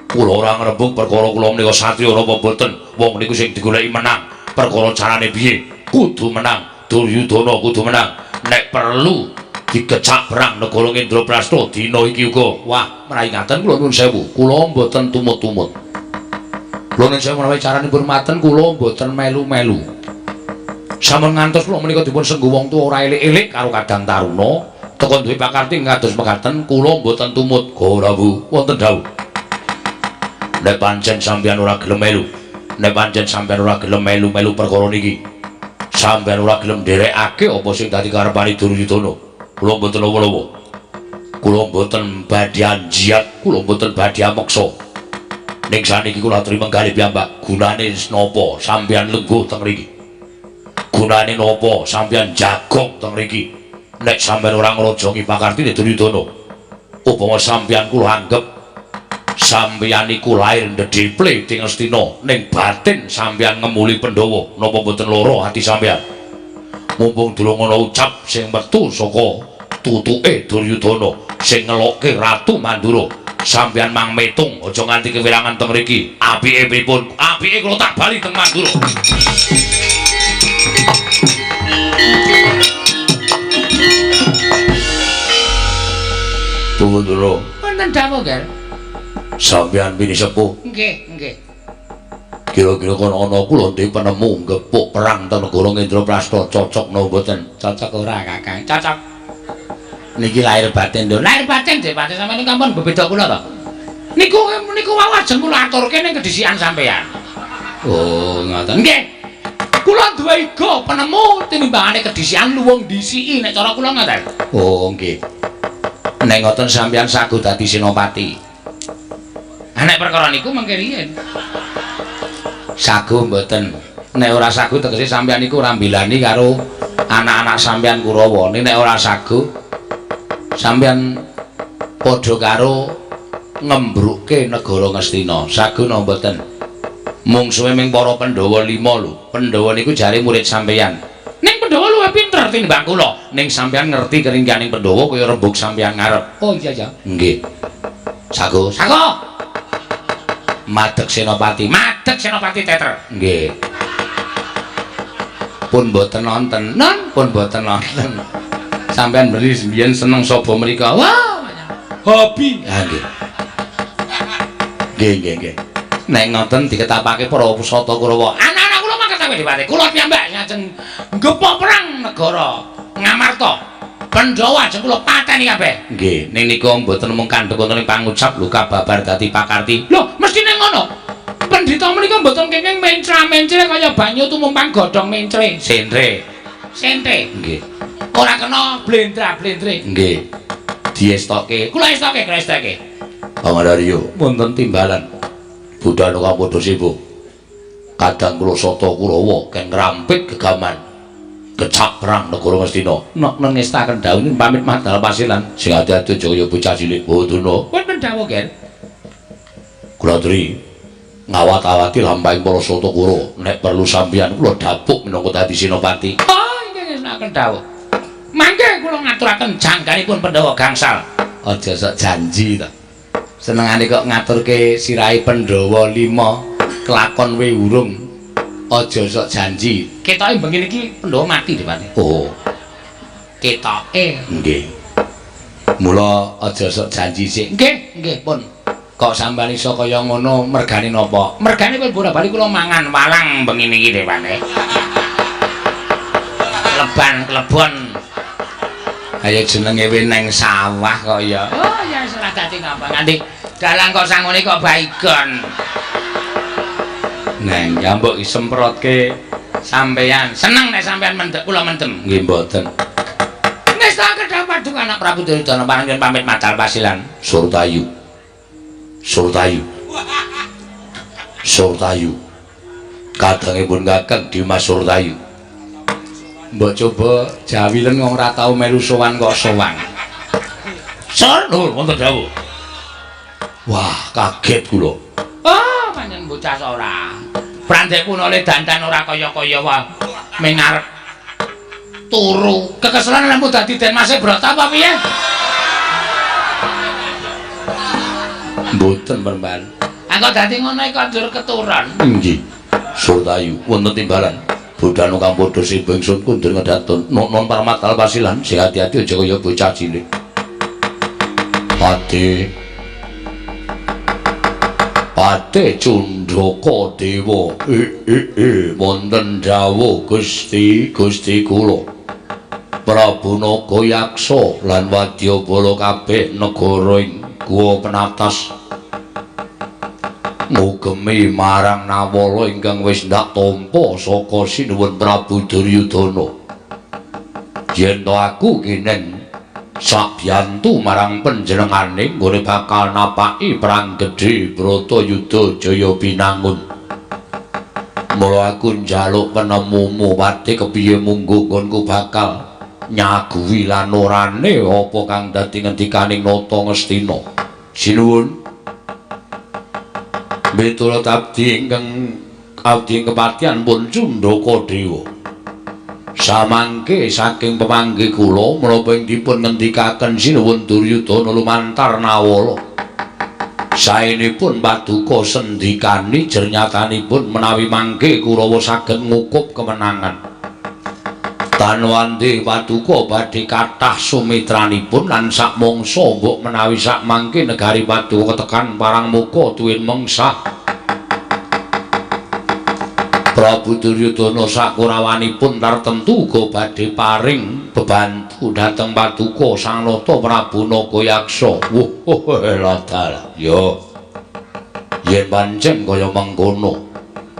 Kula ora ngrebug perkara kula menika satriya napa boten. Wong niku sing digoleki menang. Perkara carane piye kudu menang. Duryudana kudu menang. Nek perlu digecak perang negara Indraprasta dina iki uga. Wah, menawi ngaten kula nuwun sewu, kula mboten tumut-tumut. Kula nuwun sewu menawi caranipun maten kula mboten melu-melu. Sampun ngantos kula menika dipun sengguh wong tuwa ora elik-elik karo kadang taruna, teka duwe pakarti ngados mekaten kula mboten tumut. Ora Bu, wonten dawuh. Nek pancen sampeyan ora gelem melu, nek pancen sampeyan ora gelem melu-melu perkara niki, sampeyan ora gelem nderekake apa sing dadi karepane Duryudana, kula mboten lawa-lawa. Kula mboten badhe anjiat, kula mboten badhe ameksa. Ning saniki kula aturi menggalih piyambak, gunane napa sampeyan lengguh teng mriki? Gunane napa sampeyan jagong teng mriki? Nek sampeyan ora ngrojongi pakartine Duryudana, upama sampeyan kula anggep sampeyan iku lair ndedhiple ing Ngastina, ning batin sampeyan ngemuli Pandhawa, napa mboten lara ati sampeyan? Mumpung durung ana ucap sing metu saka tutuke Duryudana sing ngelokke Ratu Mandura, sampeyan mang metung aja nganti kewirangan teng mriki. Apike pripun? Apike kula tak bali teng Mandura. Punggundura. Wonten dawuh, Ger. Sampeyan pini sepuh. Nggih, nggih. Kira-kira kono ana kula ndek penemu gepuk perang teng negara Indraprasta, cocok napa mboten? Cocok ora, Kakang? Cocok. Niki lahir batin lho. Lahir batin dhewe batin sampeyan niku ampun bebeda kula to. Niku niku wau ajeng kula aturke ning kedhisikan sampeyan. Oh, ngoten. Nggih. Kula duwe iga penemu tinimbangane kedhisikan luwung dhisiki nek cara kula ngoten. Oh, nggih. Nek ngoten sampeyan sagu dadi senopati. Ha nek perkara niku mengke riyen. Sagu mboten. Nek ora sagu tegese sampeyan niku ora mbilani karo anak-anak sampeyan Kurawa. Nek ora sagu sampeyan padha karo ngembrukke negara Ngastina. Sagu napa mboten? Mungsuhe ming para Pandhawa 5 lho. Pandhawa niku jare murid sampeyan. Ning Pandhawa luwih pinter tinimbang kula. Ning sampeyan ngerti keringganing Pandhawa kaya rembug sampeyan ngarep. Oh iya ya. Nggih. Sagu. Sagu. Madeg Senopati. Madeg Senopati teter. Nggih. Pun mboten nonton. Non, pun mboten nonton. Sampeyan beri mbiyen seneng sapa mriko? Wah, hobi. Ha nggih. Nggih, nggih, nggih. Nek ngoten diketapake para pusata Kurawa. Anak-anak kula mangkatawe dipate. Kula piyambak ngajeng gepok perang negara Ngamarta. Pandhawa ajeng kula pateni kabeh. Nggih, ning nika mboten mung kandhek wonten ing pangucap lho kababar dadi pakarti. Lho, mestine ngono. Pendhita menika mboten kenging mencra-mencre kaya banyu tumumpang godhong mencre. Sentre. Sentre. Nggih. Ora kena blendra-blendre. Nggih. Diestoke. Kula estoke, kula estoke. Pangandaryo wonten timbalan. Budhana kang padha sibuk. Kadang kula sata Kurawa ken ngrampit gegaman. Kecak perang negara Ngastina. Nok nengestaken dawuh pamit madal pasilan. Sing ati-ati aja kaya bocah cilik Boduna. Wonten dawuh, Ger. Kula aturi ngawat-awati lampahing para sata Kurawa. Nek perlu sampeyan kula dapuk minangka dadi senopati. Oh, inggih ngestokaken dawuh. Mangke kula ngaturaken jangganipun Pandhawa gangsal. Aja sok janji to. Senengane kok ngaturke sirahe Pandhawa 5 kelakon we urung. Aja sok janji. Ketoke bengi niki Pandhawa mati Depati. Oh. Ketoke. Nggih. Mula aja sok janji sik. Nggih, nggih pun. Kok sampeyan iso kaya ngono mergane napa? Mergane pun bola-bali kula mangan walang bengi niki Depati. Leban klebon. Kaya jenenge we neng sawah kok ya. Oh ya wis ora dadi ngapa nganti dalang kok sangune kok baygon. Neng ya mbok disemprotke sampeyan. Seneng nek sampeyan mendek kula mendem. Nggih mboten. Ngestokaken dawuh paduka anak Prabu Duryudana panjenengan pamit madal pasilan. Surtayu. Surtayu. Surtayu. Kadangipun Kakang Dimas Surtayu. Mbok coba jawilen wong ora tau melu sowan kok sowan. Sur, nuwun wonten dawuh. Wah, kaget kula. Oh, panjenengan bocah ora. Prandek punole dandan ora kaya-kaya wae. Ming arep turu. Kekeselan lemu dadi Den Mase Brata apa piye? Mboten, Peremban. Engko dadi ngono iki kok njur keturun. Nggih. Surtayu wonten timbalan. Budhana kang padha sibo ingsun kundur ngedatun. Non parmatal pasilan sing ati-ati aja kaya bocah cilik. Pate Pate Cundaka Dewa. Wonten dawuh Gusti, Gusti kula. Prabu Nagayaksa lan wadyabala kabeh negara ing Guwa Penatas ngugemi marang Nawala ingkang wis ndak tampa saka sinuwun Prabu Duryudana. Yen to aku kinen sabiyantu marang panjenengane nggone bakal napaki perang gedhe Bratayuda Jaya Binangun. Mula aku njaluk penemumu pati kepiye mungguh nggonku bakal Nyaguhi lan orane apa kang dadi ngendikaning Nata Ngastina. Sinuwun. Miturut abdi ingkang abdi kepatihan pun Cundaka Dewa. Samangke saking pemanggih kula menapa ing dipun ngendikaken sinuwun Duryudana lumantar Nawala. Saenipun paduka sendikani jernyatanipun menawi mangke Kurawa saged ngukup kemenangan. Tanwandi paduka badhe kathah sumitranipun lan sakmangsa mbok menawi sakmangke negari paduka ketekan parang muka tuwin mengsah. Prabu Duryudana sakurawanipun tartemtu uga badhe paring bebantu dhateng paduka Sang Nata Prabu Nagayaksa. Wuh, ladalah. Yo. Yen pancen kaya mengkono,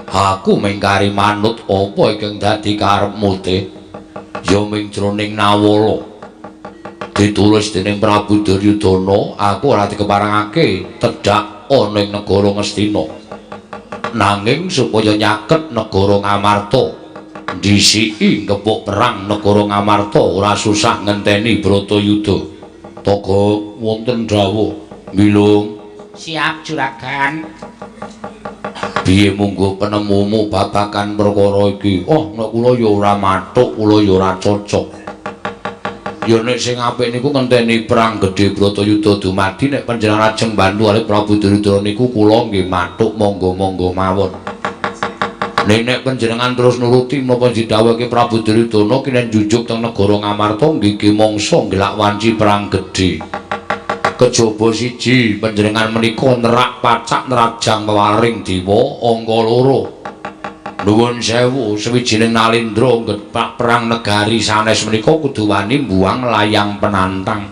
aku mengkari manut apa ingkang dadi karepmu te? Ya ming jroning Nawala. Ditulis dening Prabu Duryudana, aku ora dikeparengake tedhak ana ing negara Ngastina. Nanging supaya nyaket negara Ngamarta, ndhisiki ngepuk perang negara Ngamarta ora susah ngenteni Bratayuda. Togok wonten dawuh, Milung. Siap juragan. Piye munggo penemumu babagan perkara iki? Oh, nek kula ya ora mathuk, kula ya ora cocok. Ya nek sing apik niku ngenteni perang gedhe Bratayuda dumadi, nek panjenengan ajeng bantu kalih Prabu Duryudana niku kula nggih mathuk monggo-monggo mawon. Nek nek panjenengan terus nuruti menapa didhawuhake Prabu Duryudana kinen jujuk teng negara Ngamarta nggih ki mangsa ngelak wanci perang gedhe. Kejaba siji panjenengan menika nerak pacak nerajang pewaring dewa angka loro. Nuwun sewu sawijining nalindra nggepak perang negari sanes menika kudu wani mbuang layang penantang.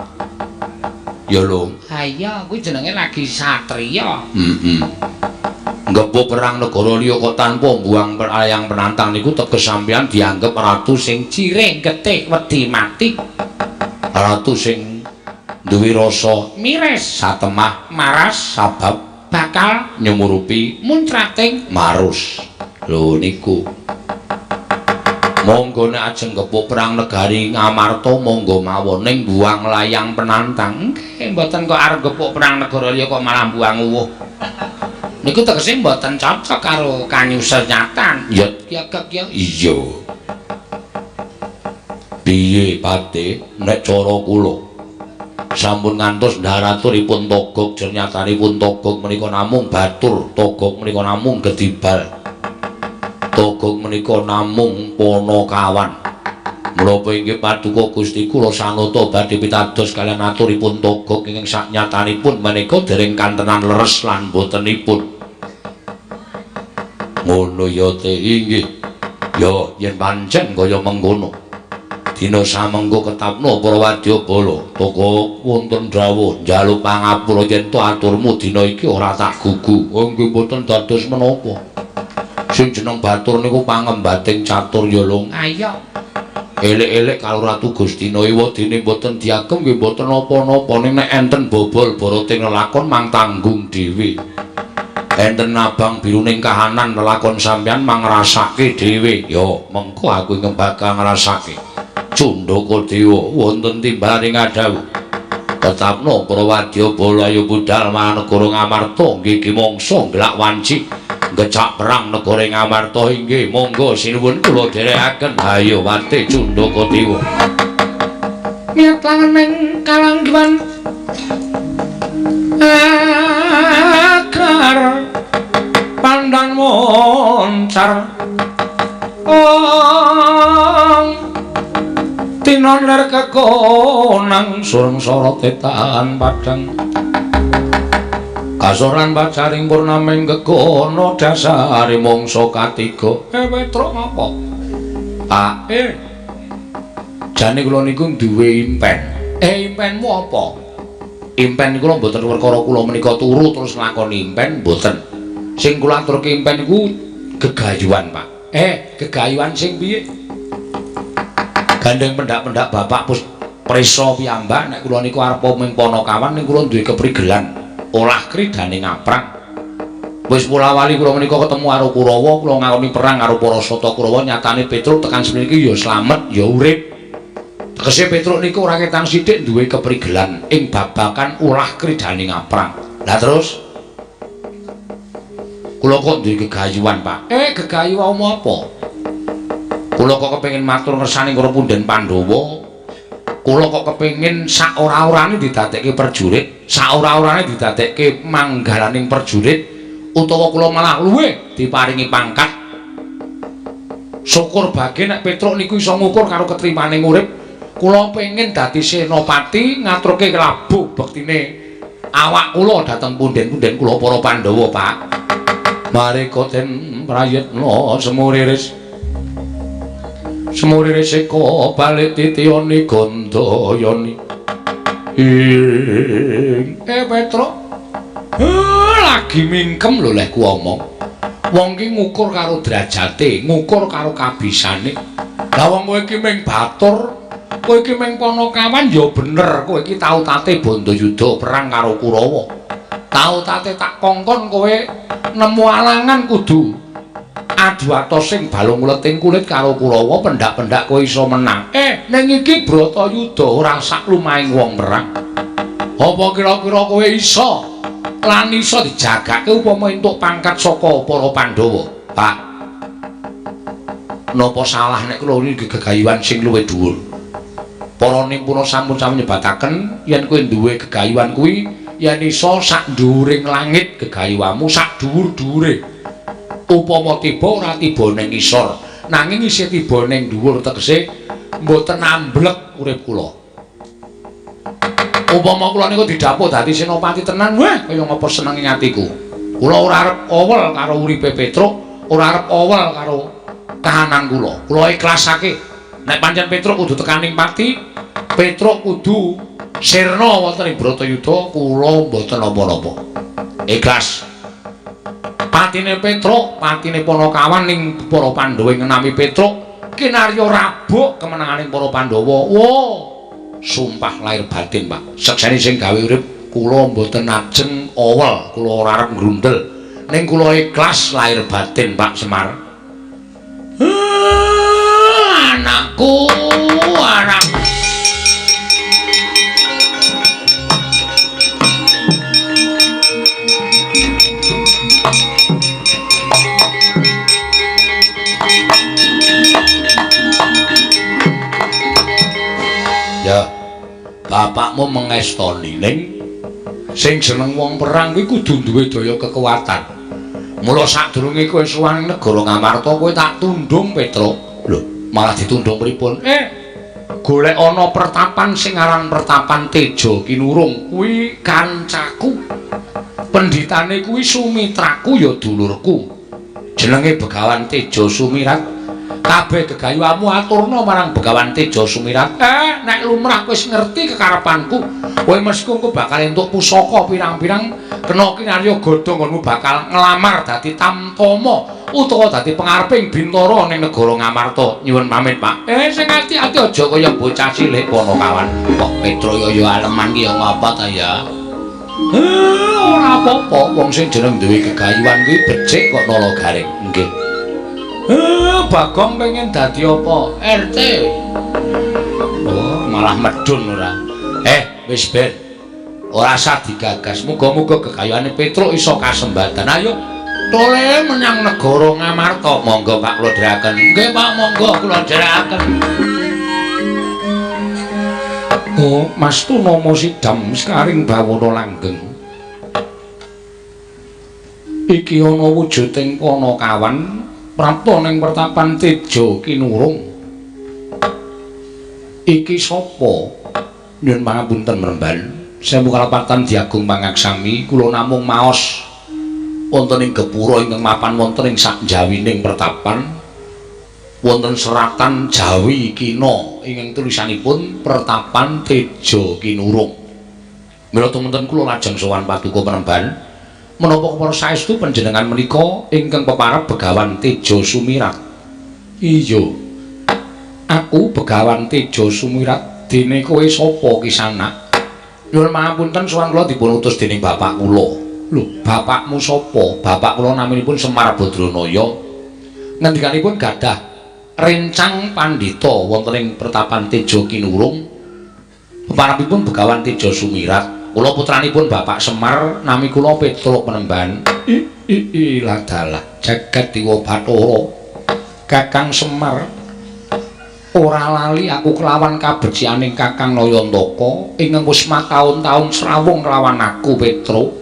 Ya lho. Ha iya, kuwi jenenge lagi satriya. Heeh. Nggepuk perang negara liya kok tanpa mbuang layang penantang niku teges sampeyan dianggep ratu sing jirih getih wedi mati. Ratu sing duwe rasa miris, satemah, maras, sabab bakal nyumurupi muncrating marus. Lho niku. Monggo nek ajeng gepuk perang negari Ngamarta monggo mawon ning buang layang penantang. Nggih, mboten kok arep gepuk perang negara liya kok malah buang uwuh. Niku tegese mboten cocok karo kanyusenyatan. Ya, ya kek ya. Iya. Piye pate nek cara kula? Sampun ngantos ndharaturipun Togog, jernyatanipun Togog menika namung batur, Togog menika namung gedibal. Togog menika namung panakawan. Menapa inggih paduka Gusti kula sanata badhe pitados kaliyan aturipun Togog ingkang saknyatanipun menika dereng kantenan leres lan botenipun. Ngono ya te inggih. Ya yen pancen kaya mengkono. Dina samengko ketapno para wadyabala. Togog wonten dawuh njaluk pangapura yen to aturmu dina iki ora tak gugu. Oh nggih boten dados menapa. Sing jeneng batur niku pangembating catur ya lung. Ayo. Elek-elek karo Ratu Gustina ewadene mboten diagem nggih mboten napa-napa ning nek enten bobol boroting lelakon mang tanggung dhewe. Enten abang biru ning kahanan lelakon sampeyan mang ngrasake dhewe. Ya mengko aku ingkang bakal ngrasake. Cundaka Dewa wonten timbaling ngadhawuh. Tetapno para wadyabala ayo budal marang negara Ngamarta nggih ki mangsa nglak wanci ngecak perang negara Ngamarta inggih monggo sinuwun kula dherekaken. Ayo wate Cundaka Dewa. Niat langen kalanggiwan agar pandan moncar ong tinon ler kekonang sureng sorote tahan padang kasoran pacaring purnaming kekono dasare mangsa katiga. Petruk ngapa? Pak, jane kula niku duwe impen. Impenmu apa? Impen niku lho mboten perkara kula menika turu terus nglakoni impen, mboten. Sing kula aturke impen niku gegayuhan, Pak. Gegayuhan sing piye? Gandeng pendak-pendak bapak pus prisa piyambak nek kula niku arep ming panakawan ning kula duwe keprigelan olah kridane ngaprang. Wis mula-wali kula menika ketemu karo Kurawa, kula ngakoni perang karo para sata Kurawa, nyatane Petruk tekan semene iki ya slamet, ya urip. Tegese Petruk niku ora ketang sithik duwe keprigelan ing babakan ulah kridane ngaprang. Lah terus kula kok duwe gegayuhan, Pak. Gegayuhan apa? Kula kok kepengin matur ngersane karo punden Pandhawa. Kula kok kepengin sak ora-orane didadekke prajurit, sak ora-orane didadekke manggalaning prajurit, utawa kula malah luwih diparingi pangkat. Syukur bage nek Petruk niku iso ngukur karo ketrimane urip. Kula pengin dadi senopati ngaturke labuh bektine awak kula dhateng punden-punden kula para Pandhawa, Pak. Mareka den prayitna semuriris. Semuriris eka balik titiyani gandayani. Ing Petruk. Lagi mingkem lho leh ku omong. Wong ki ngukur karo derajate, ngukur karo kabisane. Lah wong kowe iki ming batur, kowe iki ming Panakawan ya bener, kowe iki tau tate Bandayuda perang karo Kurawa. Tau tate tak kongkon kowe nemu alangan kudu adu atos sing balung uleting kulit karo Kurawa, pendak-pendak kowe iso menang. Ning iki Bratayuda ora sak lumahing wong perang. Apa kira-kira kowe iso lan iso dijagake upama entuk pangkat saka para Pandhawa, Pak? Napa salah nek kula niki gegayuhan sing luwih dhuwur? Para nimpuna sampun sami nyebataken yen kowe duwe gegayuhan kuwi yen iso sak dhuwuring langit gegayuhanmu sak dhuwur-dhuwure. Upama tiba ora tiba ning ngisor, nanging isih tiba ning dhuwur, tegese mboten amblek urip kula. Upama kula niku didhapuk dadi senopati tenan, wah kaya ngapa senenge atiku. Kula ora arep owel karo uripe Petruk, ora arep owel karo kahanan kula. Kula ikhlasake nek pancen Petruk kudu tekaning pati, Petruk kudu sirna wonten ing Bratayuda, kula mboten napa-napa. Ikhlas. Patine Petruk, patine Panakawan ning para Pandhawa ngenami Petruk, kinarya rabuk kemenanganing para Pandhawa. Wah, sumpah lahir batin, Pak. Sekseni sing gawe urip kula mboten ajeng owel, kula ora arep ngrundel. Ning kula ikhlas lahir batin, Pak Semar. Anakku, anak. Ya, bapakmu mengestoni ning sing jeneng wong perang kuwi kudu duwe daya kekuatan. Mula sadurunge kowe sowan negara Ngamarta kowe tak tundung, Petruk. Lho, malah ditundung pripun? Golek ana pertapan sing aran Pertapan Teja Kinurung kuwi kancaku. Pendhitane kuwi sumitraku ya dulurku. Jenenge Begawan Teja Sumirat. Kabeh gegayuhanmu aturna marang Begawan Teja Sumirat. Nek lumrah wis ngerti kekarepanku, kowe mesti engko bakal entuk pusaka pirang-pirang, kena kinarya godha nggonmu bakal nglamar dadi tamtama utawa dadi pengareping bintara ning negara Ngamarta. Nyuwun pamit, Pak. Sing ati-ati aja kaya bocah cilik Panakawan. Kok Petro ya aleman ki ya ngapa ta ya? Ora apa-apa, wong sing jeneng duwe gegayuhan kuwi becik kok nala garing. Nggih. Bagong pengen dadi apa? RT. Oh, malah medun ora. Wis ben. Ora usah digagas. Muga-muga gegayuhane Petruk iso kasembatan. Ayo tole menyang negara Ngamarta. Monggo Pak kula dherekaken. Nggih Pak, monggo kula dherekaken. Oh, Mas Tunama sidam sekaring bawana langgeng. Iki ana wujuding Panakawan prapta ning pertapan Teja Kinurung. Iki sapa? Nyuwun pangapunten mremban. Sewu kalapatan diagung pangaksami, kula namung maos wonten ing gepura ingkang mapan wonten ing sakjawining pertapan. Wonten seratan Jawi Kina ingkang tulisanipun Pertapan Teja Kinurung. Mila tumunten kula lajeng sowan paduka mremban. Menapa kepara saestu panjenengan menika ingkang peparab Begawan Teja Sumirat? Iya. Aku Begawan Teja Sumirat. Dene kowe sapa Kisanak? Nyuwun pangapunten sowan kula dipun utus dening bapak kula. Lho, bapakmu sapa? Bapak kula naminipun Semar Badranaya. Ngendikanipun gadah Rencang pandhita wonten ing Pertapan Teja Kinurung. Peparapipun Begawan Teja Sumirat. Kula putranipun Bapak Semar, nami kula Petruk Penemban. I ladalah jagat dewa Bathara. Kakang Semar, ora lali aku kelawan kabecikaning Kakang Nayantaka ingkang wis mataun-taun srawung kelawan aku Petruk.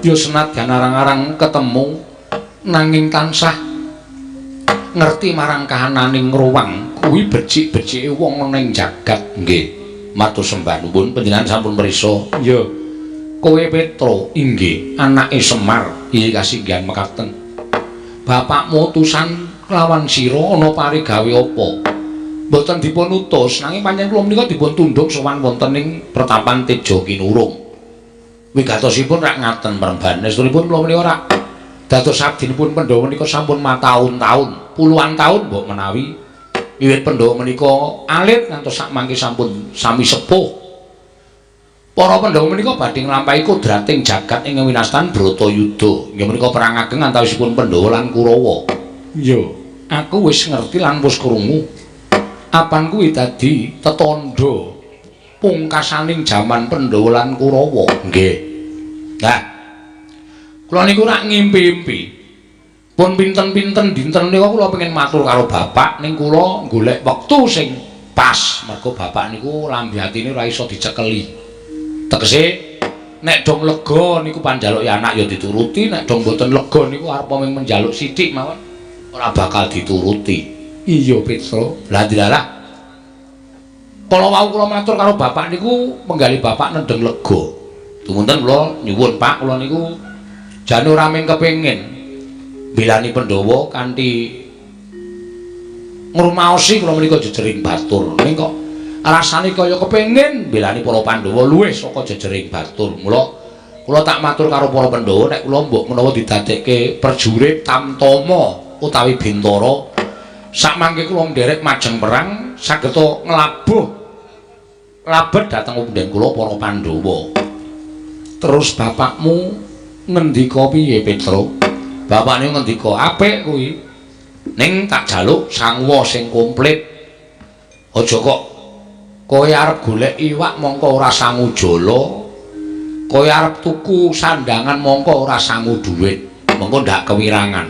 Ya senadyan arang-arang ketemu nanging tansah ngerti marang kahananing ruwang kuwi becik-becike wong ning jagat. Nggih, matur sembah nuwun panjenengan sampun mrisa. Ya, kowe Petruk inggih anake Semar. Iya kasinggihan mekaten. Bapakmu utusan kelawan sira ana parigawe apa? Mboten dipun utus, nanging pancen kula menika dipun tundhung sowan wonten ing Pertapan Teja Kinurung. Wigatosipun rak ngaten Premban. Estunipun kula menika rak dados abdinipun Pandhawa menika sampun mataun-taun, puluhan taun mbok menawi. Wiwit Pandhawa menika alit ngantos sakmangke sampun sami sepuh. Para Pandhawa menika badhe nglampahi kodrating jagat ing winastan Bratayuda. Inggih menika perang ageng antawisipun Pandhawa lan Kurawa. Iya, aku wis ngerti lan wis krungu. Apan kuwi dadi tetandha pungkasaning jaman Pandhawa lan Kurawa. Nggih. Nah, kula niku rak ngimpi-impi. Pun pinten-pinten dinten nika kula pengen matur karo bapak, ning kula golek wektu sing pas. Mergo bapak niku lambe atine ora iso dicekeli. Tegese nek dong lega niku panjaluke anak ya dituruti, nek dong mboten lega niku arep mung menjaluk sithik mawon ora bakal dituruti. Iya Petro. Lah dilalah. Kala wau kula matur karo bapak niku menggali bapak nendheng lega. Dumunten kula nyuwun Pak, kula niku jane ora mung kepengin mbelani Pandhawa kanthi ngrumaosi kula menika jejering batur. Ning kok rasane kaya kepengin mbelani para Pandhawa luwih saka jejering batur. Mula kula tak matur karo para Pandhawa nek kula mbok menawa didadekke prajurit Tamtama utawi Bintara, sakmangke kula nderek majeng perang sageta nglabuh labet dhateng punden kula para Pandhawa. Terus bapakmu ngendika piye Petruk? Bapakne ngendika apik kuwi. Ning tak jaluk sangwa sing komplit. Aja kok kowe arep golek iwak mongko ora sangu jala, kowe arep tuku sandangan mongko ora sangu dhuwit, mongko ndak kewirangan.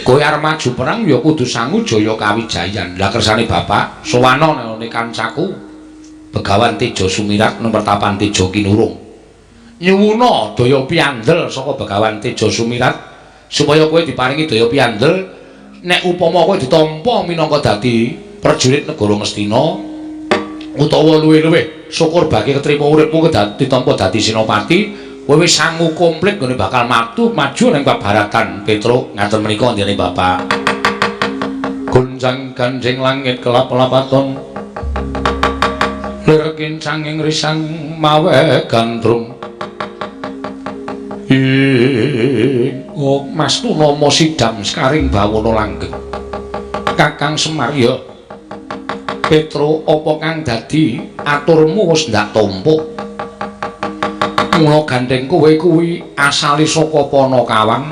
Kowe arep maju perang ya kudu sangu jaya kawijayan. Lah kersane bapak sowana nang kancaku Begawan Teja Sumirat nang Pertapan Teja Kinurung. Nyuwuna daya piandel saka Begawan Teja Sumirat supaya kowe diparingi daya piandel nek upama kowe ditampa minangka dadi prajurit negara Ngastina utawa luwih-luwih syukur bagi ketrima uripmu ditampa dadi senopati, kowe wis sangu komplit nggone bakal maju ning babaratan Petruk. Ngaten menika ndene bapak. Gonjang ganjing langit kelap-lapaton lir kincanging risang mawe gandrung. Ing Mas Tunama sidam sekaring bawana langgeng. Kakang Semar ya Petro, apa kang dadi aturmu wis ndak tampa? Mula gandeng kowe kuwi asale saka Panakawan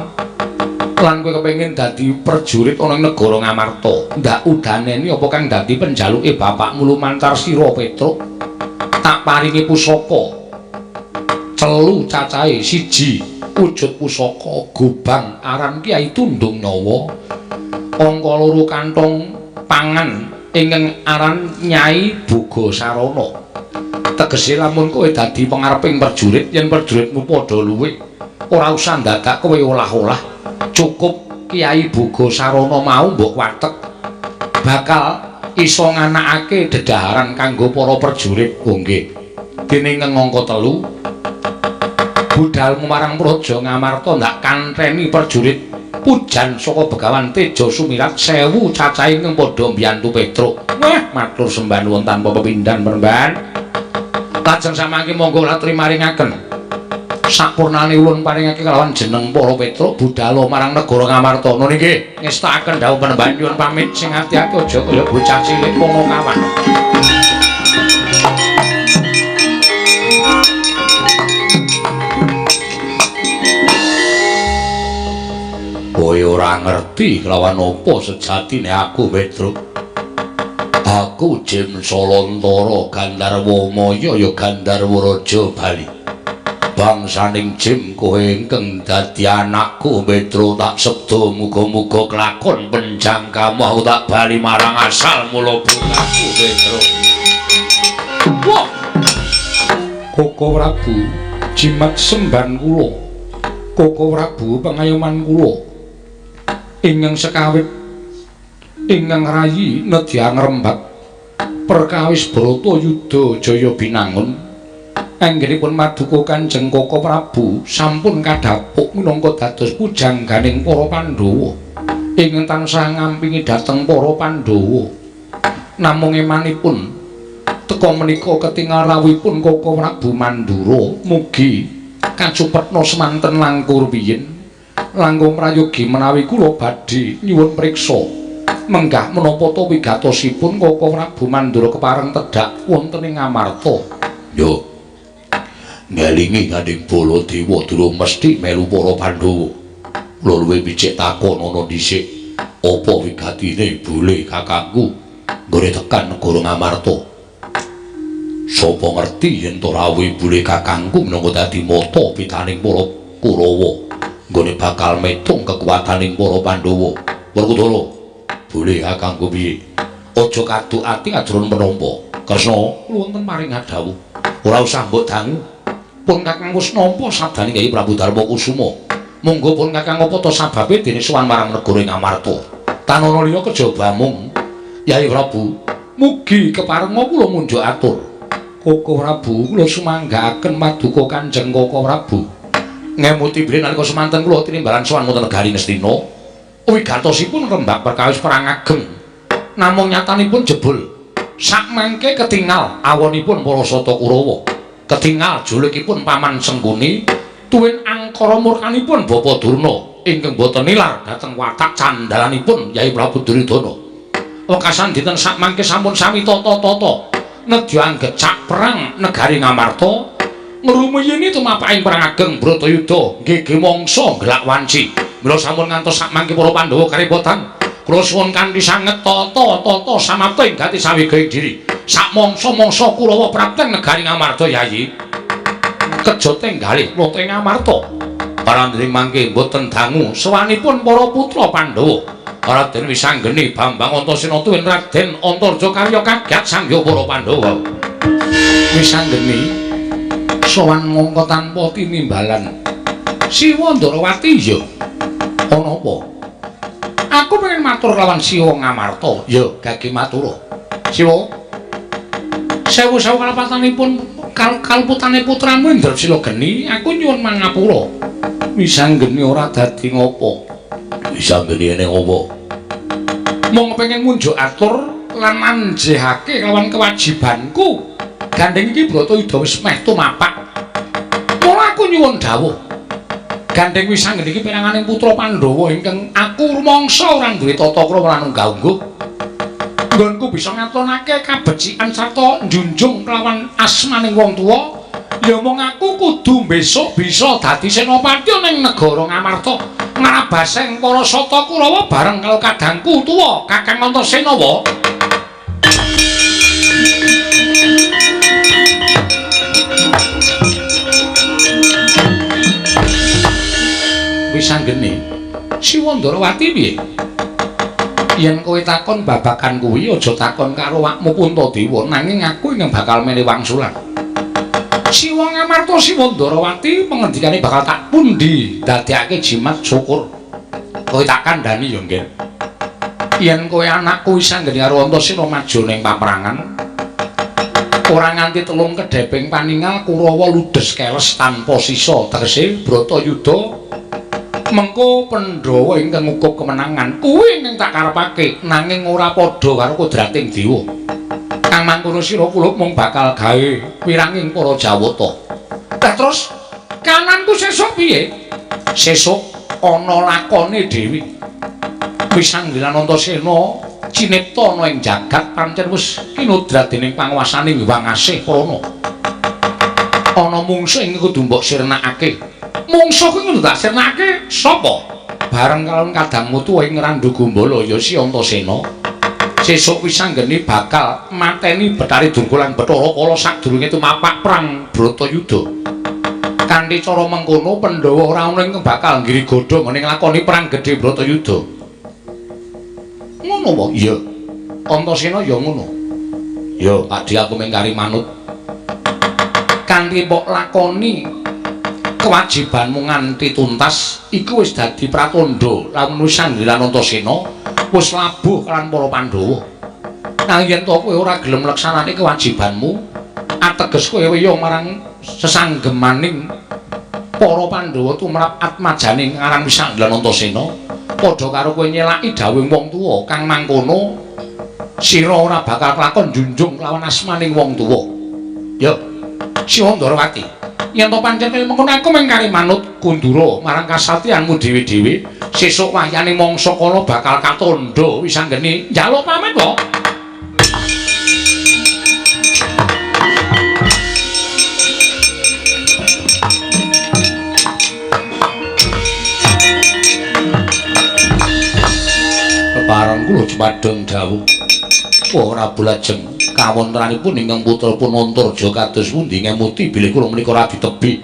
lan kowe kepengin dadi prajurit ana ing negara Ngamarta. Ndak udaneni apa kang dadi penjaluke bapakmu lumantar sira Petruk? Tak paringi pusaka telu cacahe siji wujud pusaka gobang aran Kyai Tundung Nyawa, angka loro kantong pangan ingkang aran Nyai Boga Sarana. Tegese lamun kowe dadi pengareping prajurit, yen prajuritmu padha luwih ora usah ndadak kowe olah-olah, cukup Kyai Boga Sarana mau mbok watek bakal iso nganakake dedaharan kanggo para prajurit. Oh nggih. Dene ing angka 3 budalmu marang Praja Ngamarta ndak kanteni prajurit pujan saka Begawan Teja Sumirat 1000 cacahe ing padha mbiyantu Petruk. Wah, matur sembah nuwun tanpa pepindhan Premban. Lajeng samangke monggo latri maringaken sakpurnane ulun paringake kelawan jeneng para Petruk budala marang negara Ngamarta. Nun nggih, ngestakaken dawuh Panembahan nyuwun pamit sing ati-ati aja kaya bocah cilik Panakawan. Kowe ora ngerti kelawan apa sejatine aku, Petro. Aku Jim Solontara Gandharwa Maya ya Gandharwa Raja Bali. Bangsaning Jim kowe ingkang dadi anakku, Petro, tak sebda muga-muga kelakon penjangkamu aku tak bali marang asal mula aku, Petro. Wah. Koko Prabu jimat semban kula. Koko Prabu pangayoman kula. Ingkang sekawit ingkang rayi nedya ngrembak perkawis Bratayuda Jaya Binangun. Anggenipun maduka Kanjeng Koko Prabu sampun kadhapuk minangka dados pujangganing para Pandhawa ingkang tansah ngampingi dhateng para Pandhawa. Namung emanipun teka menika ketingal rawuhipun Koko Prabu Mandura mugi kacupetna semanten langkung rumiyin langkung prayogi menawi kula badhe nyuwun priksa menggah menapa ta wigatosipun Koko Prabu Mandura kepareng tedhak wonten ing Ngamarta. Yo ngelingi gandeng Baladewa durung mesti melu para Pandhawa. Kula luwih becik takon ana dhisik apa wigatine boleh kakangku nggone tekan negara Ngamarta. Sapa ngerti yen to rawuh boleh kakangku minangka dadi mata pitaning para Kurawa nggone bakal metung kekuataning para Pandhawa. Werkudara, boleh kakangku piye? Aja kaduk ati ajrono menampa. Kresna, wonten maring adhawuh. Ora usah mbok dangu. Pun kakang wis nampa sabdane Kyai Prabu Darma Kusuma. Monggo pun kakang apa ta sababe dene sowan marang negara Ngamarta. Tanana liya kejaba mung Yai Prabu, mugi keparenga kula munjuk atur. Koko Prabu, kula sumanggaaken maduka Kanjeng Koko Prabu. Ngemuti bilih nalika semanten kula tinimbalan sowan wonten negari Ngastina. Wigatosipun rembak perkawis perang ageng. Namung nyatanipun jebul sakmangke ketingal awonipun para Sata Kurawa. Ketingal julikipun Paman Sengkuni tuwin angkara murkanipun Bapa Durna ingkang boten nilar dhateng watak candhalanipun Yai Prabu Duryudana. Wekasan dinten sakmangke sampun sami tata-tata nedya anggecak perang negari Ngamarta ngrumiyini tumapaking perang ageng Bratayuda nggih mangsa gelak wanci. Mila sampun ngantos sakmangke para Pandhawa karepotan. Kula suwun kanthi sanget tata-tata samapta ing gati sawiga ing diri. Sakmangsa-mangsa Kurawa prapteng negari Ngamarta Yayi. Kejote galih nata ing Ngamarta. Parandring mangke boten dangu sowanipun para putra Pandhawa. Raden Wisanggeni Bambang Antasena tuwin Raden Antarja karya kagat sangya para Pandhawa. Wisanggeni sowan mongko tanpa tinimbalan. Siwa Ndarawati ya. Ana apa? Aku pengen matur lawan Siwa Ngamarta. Ya, gage matura. Siwa, sewu-sewu kalepatanipun kaluputane putramu Indrasila Geni, aku nyuwun mangapura. Wisanggeni ora dadi ngopo. Wisanggeni ene ngopo? Mung pengen munjuk atur lan manjehake kelawan kewajibanku. Gandeng iki Bratayuda wis meh tumapak. Mula aku nyuwun dawuh. Gandeng Wisanggeni iki piranganing putra Pandhawa ingkang aku rumangsa ora duwe tata krama lan unggah-ungguh. Nggonku bisa ngatonake kabecikan sarta njunjung kelawan asmaning wong tuwa, ya mung aku kudu besok bisa dadi senopati ning negara Ngamarta. Ngrabaseng para Sata Kurawa bareng karo kadangku tuwa Kakang Antasena wa. Wisanggeni, Siwa Ndarawati piye? Yen kowe takon babagan kuwi aja takon karo awakmu Puntadewa, nanging aku ingkang bakal menehi wangsulan. Siwa Ngamarta Siwa Ndarawati pengendikane bakal tak pundi dadekake jimat syukur. Kowe tak kandhani ya, Nggih. Yen kowe anakku Wisanggeni karo Antasena maju ning paprangan, ora nganti telung kedheping paningal Kurawa ludes keles tanpa sisa, tegese Bratayuda mengko Pandhawa ingkang ngukup kemenangan kuwi ingkang tak karepake, nanging ora padha karo kodrating dewa. Kang mangkono sira kula mung bakal gawe wiranging para Jawata. Lah terus kananku sesuk piye? Sesuk ana lakone dhewe. Wisanggeni lan Antasena cinipta ana ing jagat pancen wis kinodrat dening panguwasaning Hyang Asih Prana. Ana mungsuh ing kudu mbok sirnakake. Mungsuh kuwi kudu tak sirnakake sapa? bareng kalawan kadangmu tuwa ing Randhu Gumbala ya si Antasena. Sesuk Wisanggeni bakal mateni Bathari Durga lan Bathara Kala sadurunge tumapak perang Bratayuda. Kanthi cara mengkono Pandhawa ora ana ingkang bakal nggirigodha nggone nglakoni perang gedhe Bratayuda. Ngono wae? Iya. Antasena ya ngono. Ya, adhi aku mung kari manut. Kanthi mbok lakoni kewajibanmu nganti tuntas iku wis dadi pratandha lamun Wisanggeni lan Antasena wis labuh lan para Pandhawa. Nanging yen to kowe ora gelem nglaksanake kewajibanmu, ateges kowe wiyung marang sesanggemaning para Pandhawa tumrap atmajane aran Wisanggeni lan Antasena, padha karo kowe nyelaki dawuhing wong tuwa kang mangkono sira ora bakal kelakon njunjung lawan asmaning wong tuwa. Ya, Siwa Ndarawati, yen to pancen kaya mengkono aku mung kari manut kundura marang kasatyanmu dhewe-dhewe. Sesuk wayane mangsa kala bakal katandha Wisanggeni. Njaluk pamit wae. Kepareng kula jumadheng dawuh. Ora bulajeng kawontenanipun ingkang putra pun Antarja kados pundi ngemuti bilih kula menika ora ditebi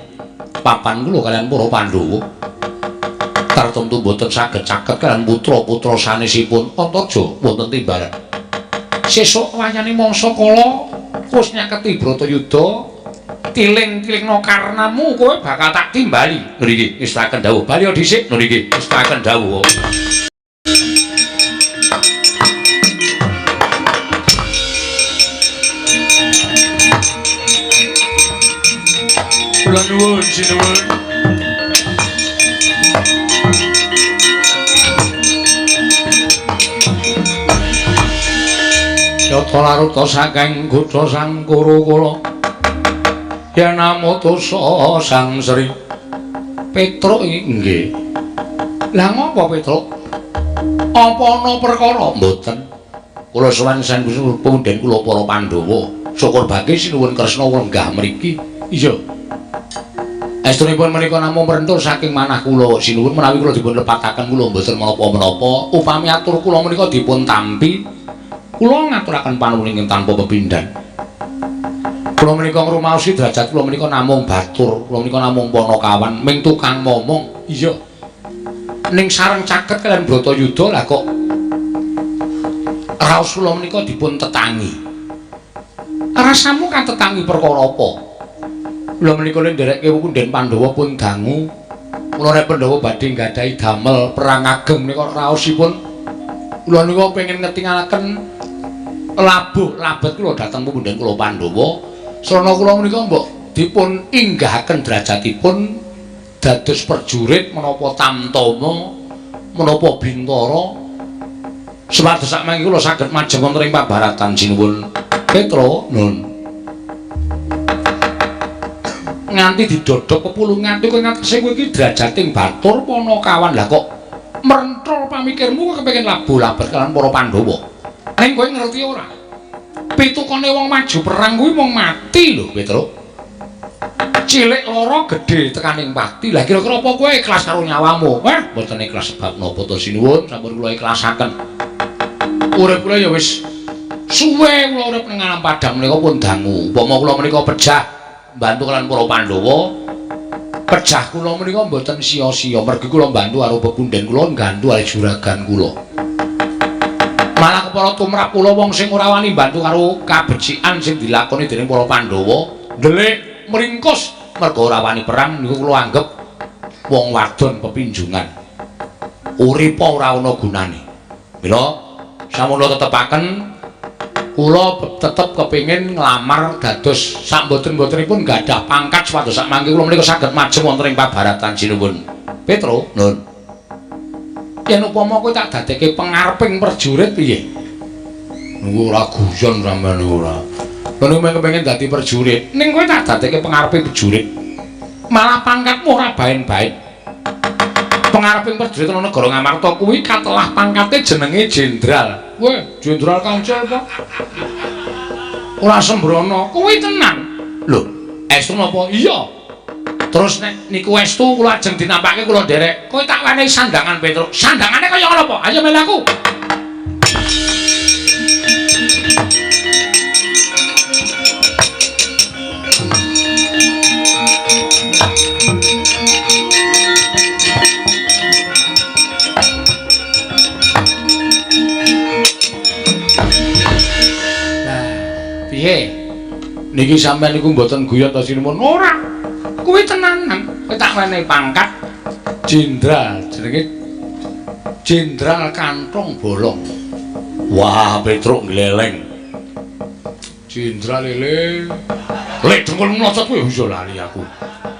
papan kula kaliyan para Pandhawa. Tartemtu boten saged caket kaliyan putra-putra sanesipun Antarja wonten timbalan. Sesuk wayane mangsa kala wis nyaketi Bratayuda, tiling-tilingna karnamu kowe bakal tak timbali. Ngriki ngestaken dawuh. Bali dhisik ngriki ngestaken dawuh. Kula nuwun sinuwun. Yata laruta saking kutha Sang Kuru kula yen amutusa Sang Sri Petruk nggih. Lah ngopo Petruk? Apa ana perkara? Mboten. Kula sowan sang punden kula para Pandhawa. Syukur bagi sinuwun Kresna lenggah mriki. Iya. Estunipun menika namung merentul saking manah kula sinuwun menawi kula dipun lepataken kula mboten menapa-menapa. Upami atur kula menika dipun tampi, kula ngaturaken panuwun ingkang tanpa pepindhan. Kula menika ngrumaosi derajat kula menika namung batur, kula menika namung panakawan, ming tukang momong. Iya. Ning sareng caket kaliyan Bratayuda lah kok raos kula menika dipun tetangi. Rasamu katetangi perkara apa? Kula menika ndereke punden Pandhawa pun dangu. Kula nek Pandhawa badhe nggadahi damel perang ageng menika raosipun kula nika pengin ngetingalaken labuh labet kula dhateng punden kula Pandhawa. Srana kula menika mbok dipun inggahaken derajatipun dados prajurit menapa tamtama menapa bintara supados sakmangke kula saged majeng wonten ing pabaratan sinuwun Petro nun. Nganti didodok pepulungan kowe ngatese kowe iki derajating batur panakawan. Lah kok merenthol pamikirmu kowe kepengin labuh labet kaliyan para Pandhawa. Ning kowe ngerti ora? Pitukane wong maju perang kuwi mung mati lho, Petro. Cilik lara gedhe tekaning pati. Lah kira-kira apa kowe ikhlas karo nyawamu? Wah, mboten ikhlas sebab napa to sinuwun, sampun kula ikhlasaken. Urip kula ya wis suwe kula urip ning alam padang menika pun dangu. Upama kula menika pejah mbantu kaliyan para Pandhawa, pejah kula menika mboten sia-sia mergi kula mbantu karo pepunden kula, nggantu karo juragan kula. Malah kepala tumrap kula wong sing ora wani mbantu karo kabecikan sing dilakoni dening para Pandhawa, ndelik mringkus merga ora wani perang niku kula anggep wong wadon pepinjungan. Uripa ora ana gunane. Mila sampun tetepaken kula tetep kepengin nglamar dados sak mboten-mbotenipun gadah pangkat supados sak mangke kula menika saged majeng wonten ing pabaratan sinuwun. Petro, nun. Yen upama kowe tak dadekke pengareping prajurit piye? Niku ora guyon sampean niku ora. Lha nek kepengin dadi prajurit, ning kowe tak dadekke pengareping prajurit. Malah pangkatmu ora baen-baen. Pengareping prajurit ana negara Ngamarta kuwi katelah pangkate jenenge jenderal. Weh, jenderal kancil apa? Ora sembrono, kuwi tenan. Lho, estu napa? Iya. Terus nek niku estu kula ajeng dinampake kula nderek. Kowe tak wenehi sandangan Petruk. Sandangane kaya ngono apa? Ayo melu aku. Lah, piye? Niki sampean niku mboten guyon ta sinuwun? Ora. Kuwi tenanan. Kowe tak wenehi pangkat jenderal, jenenge Jenderal Kantong Bolong. Wah, Petruk gleleng. Jenderal lele. Lek dengkul mlocot kuwi iso lali aku.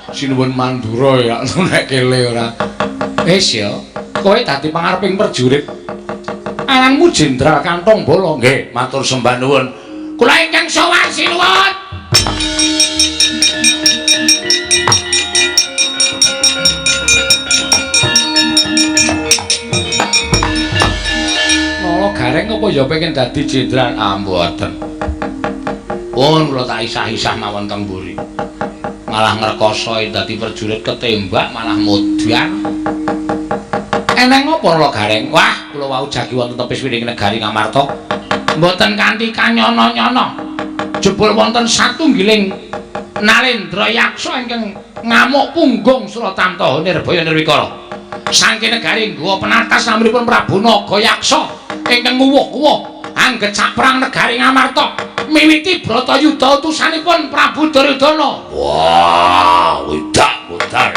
Sinuwun Mandura ya nek kele ora. Wis ya, kowe dadi pangareping prajurit. Aranmu Jenderal Kantong Bolong. Nggih, matur sembah nuwun. Kula ingkang sowan sinuwun. Nala Gareng apa ya pengen dadi jenderal? Ah, mboten. Pun kula tak isah-isah mawon teng mburi. Malah ngrekoso dadi prajurit ketembak malah modar. Eneng apa Nala Gareng? Wah, kula wau jagi wonten tepis wiring negari Ngamarta. Mboten kanthi kanyono-nyono. Jebul wonten satunggiling Nalendra Yaksa ingkang ngamuk punggung Suratamta Nirbaya Nirwikara. Saking negari Gowa Penatas namanipun Prabu Nagayaksa ingkang nguwuh-uwuh angget saprang negari Ngamarta miwiti Bratayuda utusanipun Prabu Duryudana. Wah, wedak modar.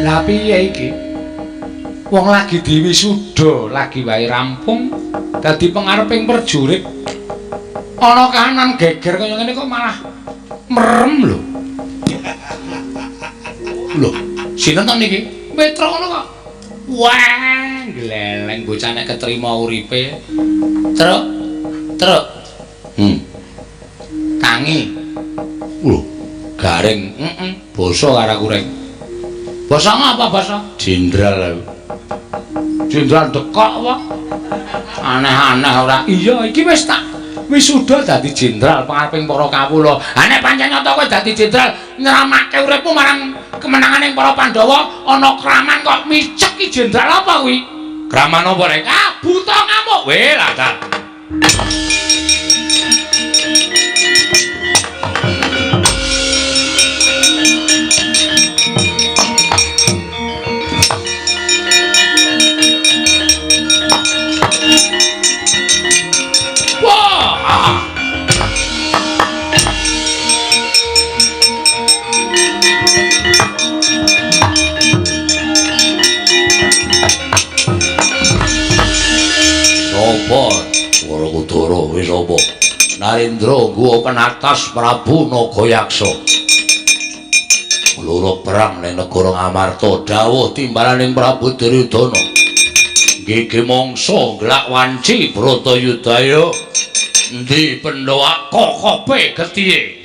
Lah piye iki? Wong lagi diwisuda, lagi wae rampung dadi pengareping prajurit. Ana kahanan geger kaya ngene kok malah merem lho. Lho, sinten to niki? Petruk ngono kok. Wah, gleleng bocah nek ketrima uripe. Truk, truk. Tangi. Lho, Gareng, heeh, basa karo aku reng. Basa ngapa basa? Jenderal aku. Jenderal dekok apa? Aneh-aneh ora. Iya, iki wis tak wisuda dadi jenderal pangareping para kawula. Ha nek pancen nyata kowe dadi jenderal nyramake uripmu marang kemenanganing para Pandhawa, ana kraman kok micek ki jenderal apa kuwi? Kraman apa rek? Ah, buta ngamuk. Weh, lah ta. Werkudara wis apa? Narendra Guwa Penatas Prabu Nagayaksa. Loro perang ning negara Ngamarta dawuh timbalaning Prabu Duryudana. Gigi mangsa glak wanci Bratayuda. Endi Pandhawa kokope getihe?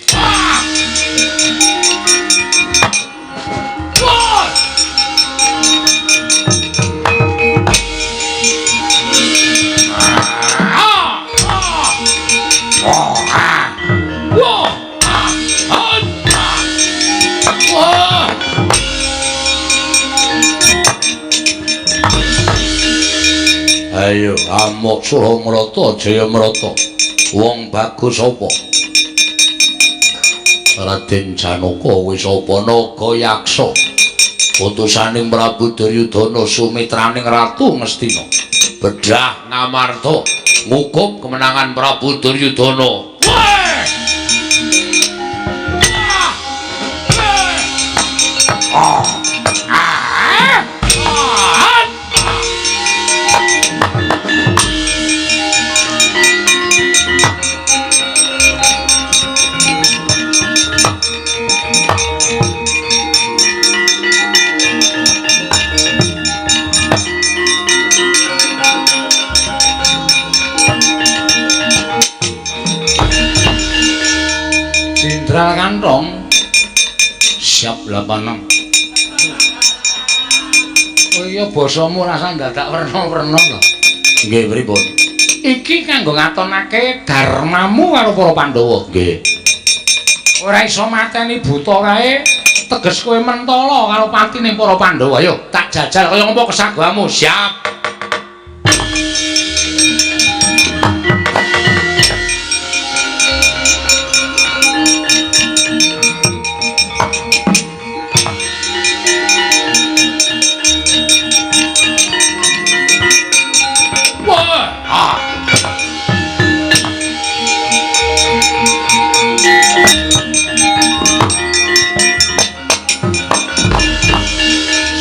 Ayo amuk Suramrata Jayamrata. Wong bagus apa? Raden Janaka wis apa Nagayaksa. Utusaning Prabu Duryudana sumitraning Ratu Ngastina. Bedah Ngamarta ngukup kemenangan Prabu Duryudana. Jenderal Kantong. Siap 86. Oh iya basamu rasa dadak werna-werna to. Nggih, pripun? Iki kanggo ngatonake dharmamu karo para Pandhawa. Nggih. Ora iso mateni buta kae, teges kowe mentala karo patine para Pandhawa. Ayo, tak jajal kaya ngopo kesaguhamu. Siap.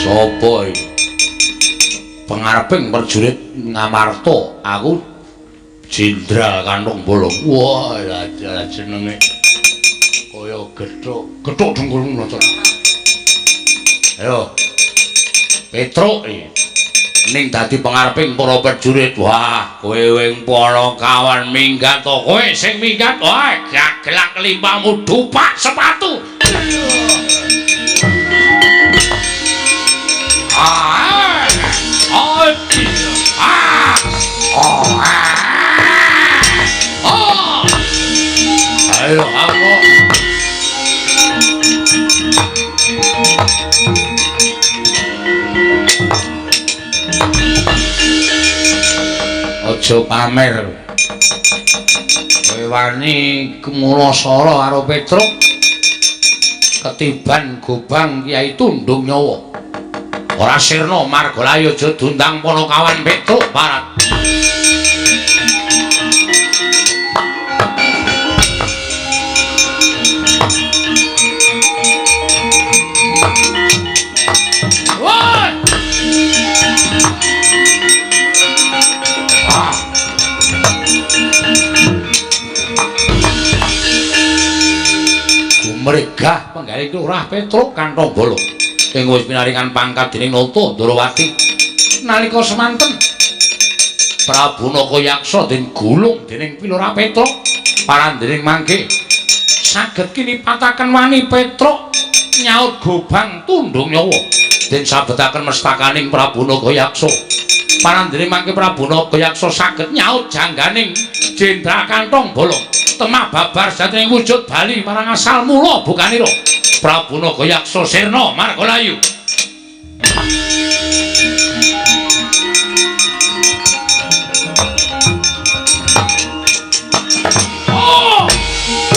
Sapa iki? Pengareping prajurit Ngamarta, aku Jenderal Kantong Bolong. Wah, lah jenenge kaya gethuk, gethuk dengkulmu lho. Ayo. Petruk iki. Ning dadi pengareping para prajurit. Wah, kowe wing para kawan minggat to. Kowe sing minggat, wah, gagelak limpamu dupak sepatu. Ayo aku. Aja pamer. Kowe wani kemula sara karo Petruk. Ketiban gobang Kyai Tundung Nyawa. Ora sirna margalayu aja diundang Panakawan Petruk Barat. Gumregah penggaling Lurah Petruk Kantong Bolong. Ing wis pinaringan pangkat dening Nata Ndorowati. Nalika semanten Prabu Nakayaksa den gulung dening Pilurah Petruk parandening mangke saged kinipataken wani Petruk nyaut gobang tundung nyawa den sabetaken mestakaning Prabu Nakayaksa. Parandening mangke Prabu Nakayaksa saged nyaut jangganing Jenderal Kantong Bolong temah babar sejatining wujud bali marang asal mula bukanira Prabu Nakayaksa sirna margalayu. Oh!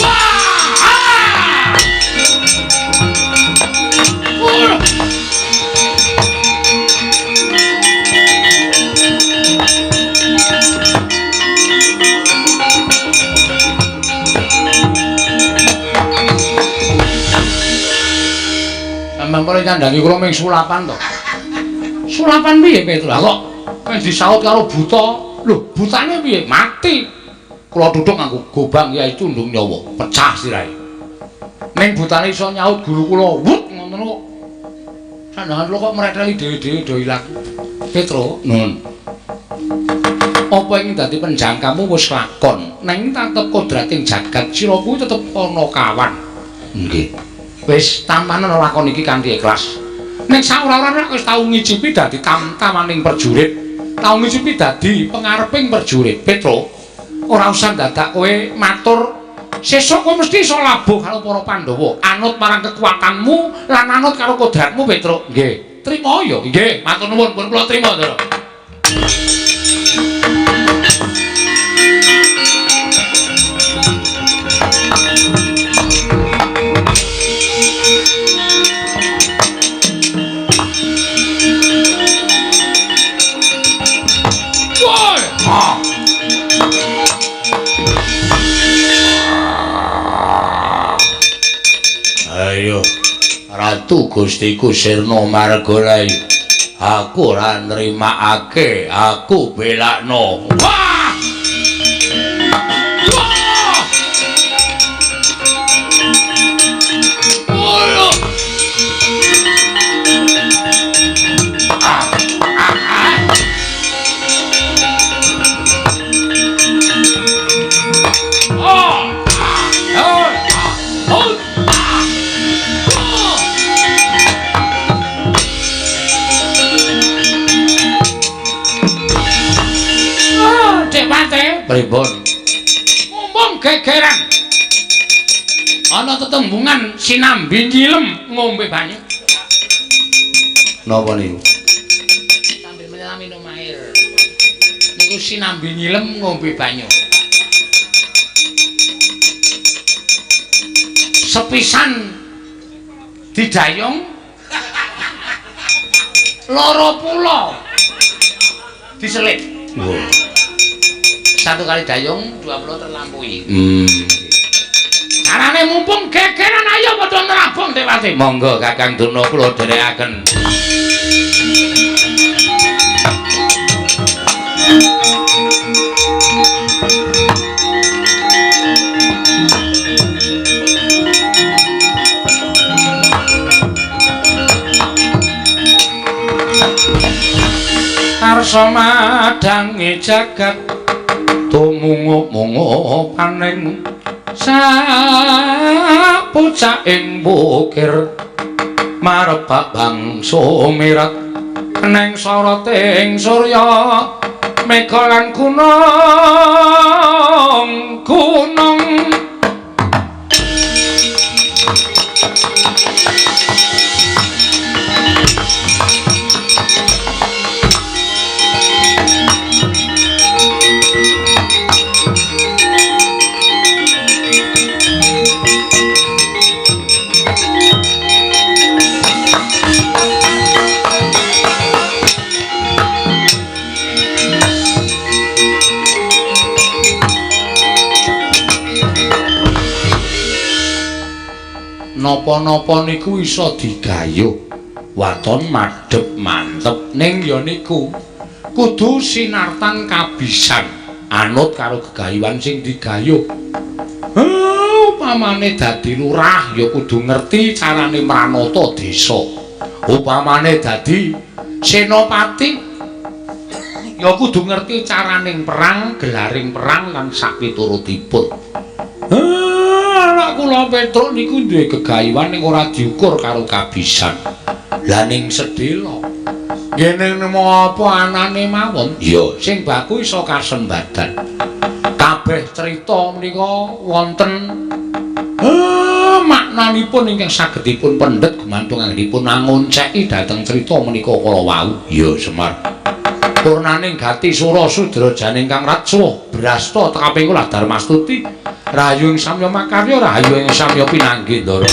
Wah! Ah! Oh! Sampeyan kok nyandhangi kula ming sulapan to. Sulapan piye Petruk? Lah kok wis disaut karo buta. Lho, butane piye? Mati. Kula tuthuk nganggo gobang Kyai Tundung Nyawa, pecah sirahe. Ning butane iso nyaut guru kula, wut ngoten kok. Sandhangan kula kok mreteli dhewe-dhewe do ilang. Petruk, Nun. Apa ing dadi penjangkamu wis lakon, nanging tetep kodrating jagat sira kuwi tetep ana kawan. Nggih. Wis tampanen lakon iki kanthi ikhlas. Ning saora-ora wis tau ngicipi dadi tamtamaning prajurit, tau ngicipi dadi pengareping prajurit. Petruk, ora usah dadak kowe matur sesuk kowe mesti iso labuh karo para Pandhawa. Anut marang kekuatanmu lan anut karo kodratmu, Petruk. Nggih. Trima ya. Nggih, matur nuwun pun kula trima, Ndara. Ayo, Ratu Gustiku Sirna Margalayu, aku ora nrimakake, aku belakno. Wah! Wah! Oh! Ah! Ah! Ah! Oh! Ah! Oh! Pripun? Mumpung gegeran. Ana tetembungan sinambi nyilem ngombe banyu. Napa niku? Sambil menyelam minum air. Niku sinambi nyilem ngombe banyu. Sepisan didayung loro pulo diselip. Wah. Satu kali dayung, dua pulo terlampaui. Carane mumpung gegeran ayo padha nerabong Dewati. Monggo Kakang Durna kula dherekaken. Karsa madhange jagat tumungup-mungup paning sapucaking bukir marebak bangsa mirat neng soroting surya mega lan gunung gunung. Napa-napa niku iso digayuh waton madhep mantep ning ya niku kudu sinartan kabisan anut karo gegayuhan sing digayuh. Upamane dadi lurah ya kudu ngerti carane mranata desa. Upamane dadi senopati ya kudu ngerti caraning perang, gelaring perang lan sapiturutipun. Anak kula Petruk niku duwe gegayuhan ning ora diukur karo kabisan. Lah ning sedhela ngene nemu apa anane mawon? Ya, sing baku iso kasembadan. Kabeh crita menika wonten maknanipun ingkang saged dipun pendhet gumantung anggenipun angonceki dhateng crita menika kala wau. Ya, Semar. Purnaning gati sura sudra janing kang ratsuh brasta tekaping kula Darmastuti rahayu ing samya makarya rahayu ing samya pinanggih ndara.